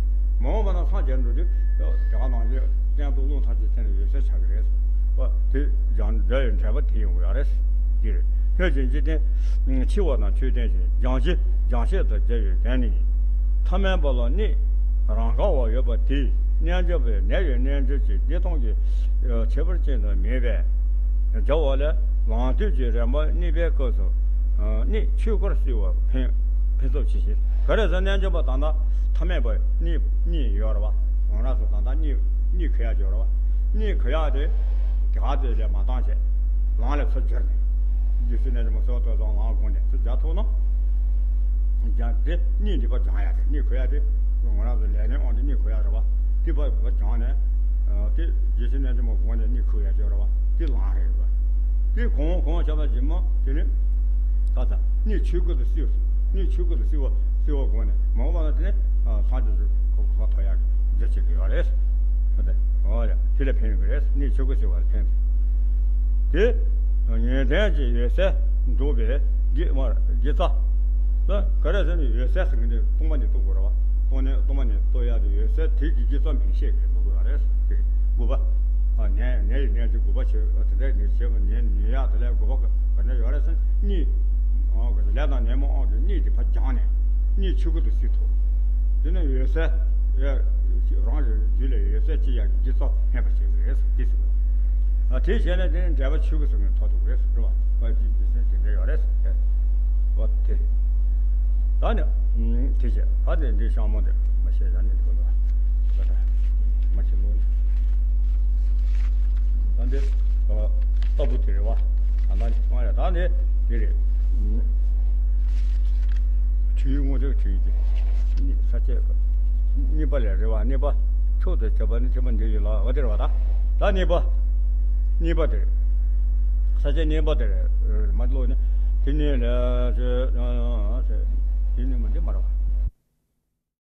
མ་འོངས་པ་ན་སངས་རྒྱས་འགྲོ་དུས་དེ་ག་ནང་བཞིན་གཏན་དུ་བློ་མཐའ་ཅིག་ཐེངས་ནས་ཡོད་ཟེར་ཆགས་ཀྱི་རེད། པ་དེ་སྦྱངས་འདྲ་ཡི་འབྲས་བུ་དེ་ཡོང་གི་ཡོད་རེད། འདིར་སྣོད་ཀྱི་འཇིག་རྟེན་འཆི་བ་དང་ཆོས་ཅན་ཞིང་། སྦྱང་བྱེད་སྦྱང་བྱེད་དུ་བྱ་བའི་དོན་ནི། ཐ་མལ་པ་ལ་གནས་རང་ག་བ་ཡོད་པ་དེས་རྣལ་འབྱོར་པའི་ནད་ཡོད་རྣལ་འབྱོར་གྱི་བདེ་སྟོང་གི་ཁྱད་པར་ཅན་དུ་མེད་པས་བྱ་བ་ལས། ལང་སྟོད་ཀྱི་རིམ་པ་གནས་པའི་སྐབས་སུ་གནས་ཆོས་སྐོར་བསྲེ་བ་ཕན་ཕན་ཚུན་ཕྱེ་ཞིང་། ག་རེ་ཟེར་རྣལ་འབྱོར་པ་དང་ན་ཐ་མལ་པ་གནས་གཉིས་ཡོད་རེད་པ། ང་རང་ཚོ་ད་ལྟ་གཉིད་གཉིད་ཁུག་ཡག་ཅིག་ཡོད་རེད་བ། གཉིད་ཁུག་ཡག་དེ་དེ་ག་དེ་ལས་མ་བཏང་བྱས་ལམ་ལ་ཚུར་འཛུལ་ནས། རྗེ་བཙུན་རྣལ་འབྱོར་མ་གསོལ་བ་བཏབ་ཙང་ལམ་སྒོ་ནས་ཚུར་འཛུལ་ཐུབ་ན། ཀྱང་དེ་གཉིད་འདི་པ་སྦྱང་ཡག་རེད། གཉིད་ཁུག་ཡག་དེ་ང་རང་ཚོ་ལས་ལེན་དབང་དུ་གཉིད་ཁུག་ཡག་རེད་བ། དེ་པ་སྦྱངས་ནས་དེ་རྗེ་བཙུན་རྣལ་འབྱོར་མ་སྒོ་ནས་གཉིད་ཁུག་ཡག་ཅིག་ཡོད་རེད་བ། དེ་ལམ་རེད་བ། དེ་གོང་གོང་ཆགས་པ་རྗེས་མ་དེ་ནི་ད་ལྟ་གཉིད་ཆོས་སྐུ་དུ་བསིལ། གཉིད་ཆོས་སྐུ་དུ་བསིལ་བ་བསིལ་བ་སྒོ་ནས་མ་འོངས་པ་ན་དེ་ནི་སངས་རྒྱས་ཀྱི་གོ་འཕང་ཐོབ་ཡག་གི་རྒྱུ་བྱེད་ཀྱི་ཡོད་རེད། ཨོ་ཡ། དེ་ལ་ཕན་གི་རེད། གཉིད་ཆོས་སྐུ་བསིལ་བ་ལ་ཕན། དེ་ཉན་ཐོས་ཀྱི་འོད་གསལ་འདུག་པའི་དགེ་མར་དགེ་རྩ། ད་ག་རེ་ཟེར་ན་འོད་གསལ་ཟེར་མཁན་དེ་སྟོང་པ་ནས་རྟོགས་དགོས་རེད་བ། སྟོང་ནས་སྟོང་པ་ནས་རྟོགས་ཡག་དེ་འོད་གསལ་དེ་གི་དགེ་རྩ་མིང་བཤད་གི་འདུག་གི་རེད། དེ་དགུ་པ། ཨ་ནས་ནས་ཡི་ནས་ཀྱི་དགུ་པ་བྱེད། ཨ་དེ་འདྲ་ནས་བྱེད་པ་ནས་ནུས་ཡག་དེ་ལས་དགུ་པ་ག་ག་འདྲ་ཡོད་རེད་ཟེར་ན། གཉིད་ཨ་ག་ལས་དང་ནད་མུག་དབང་གིས་གཉིད་དེ་ཕར་སྦྱངས་ནས་གཉིད་ཆོས་སྐུ་དུ་བསིལ་ཐུབ། དེ་ནས་འོད་གསལ་རང་གི་རྒྱུད་ལ་འོད་གསལ་སྐྱེ་ཡག་གི་དགེ་རྩ་ཕན་པ་བྱེད་ཀྱི་རེད་ཟེར། དེ་ཟེར་བ། ཨ་དེ་བྱས་ན་དེ་ནི་འབྲས་བུ་ཆོས་སྐུ་ཟེར་ནས་ཐོབ་ཐུབ་རེད་ཟེར་བ། ཨ་ཅི་ཅི་ཟེར་དེ་འདྲ་ཡོད་རེད་ཟེར། ཨོ་དེ་རེད། ད་ནི་ཨུམ་དེ་བྱས་ད་དེ་འདི་ཤང་མོ་དེ་མ་བཤད་ཡ་ནི་འདི་ལ་ད་ད་མ་ཆེན་པོ་ནི་ད་འདི་ཨ་ལྟ་བུ་དེ་རེད་བ། ད་ད་ནི་མ་རེད། ད་ནི་དེ་རེད། ཨུམ། དྲི་ཡི་དངོས་གྲུབ་དྲི་ཡི་དེ། གཉིས་ས་བཅད་གཉིས་པ་ལས་རེད་བ། གཉིས་པ། མཆོག་ཏུ་གྱུར་པ་ནི་ཐེག་པ་འདི་ཡིན་ལ། འོ་དེ་རེད་བ། ད་ད་གཉིས་པ། གཉིས་པ་དེ་རེད། ས་བཅད་གཉིས་པ་དེ་རེད། མ་ལོག་ནི་དེ་ནི་ལས་དེ་ནི་མ་འདི་མ་རེད་བ།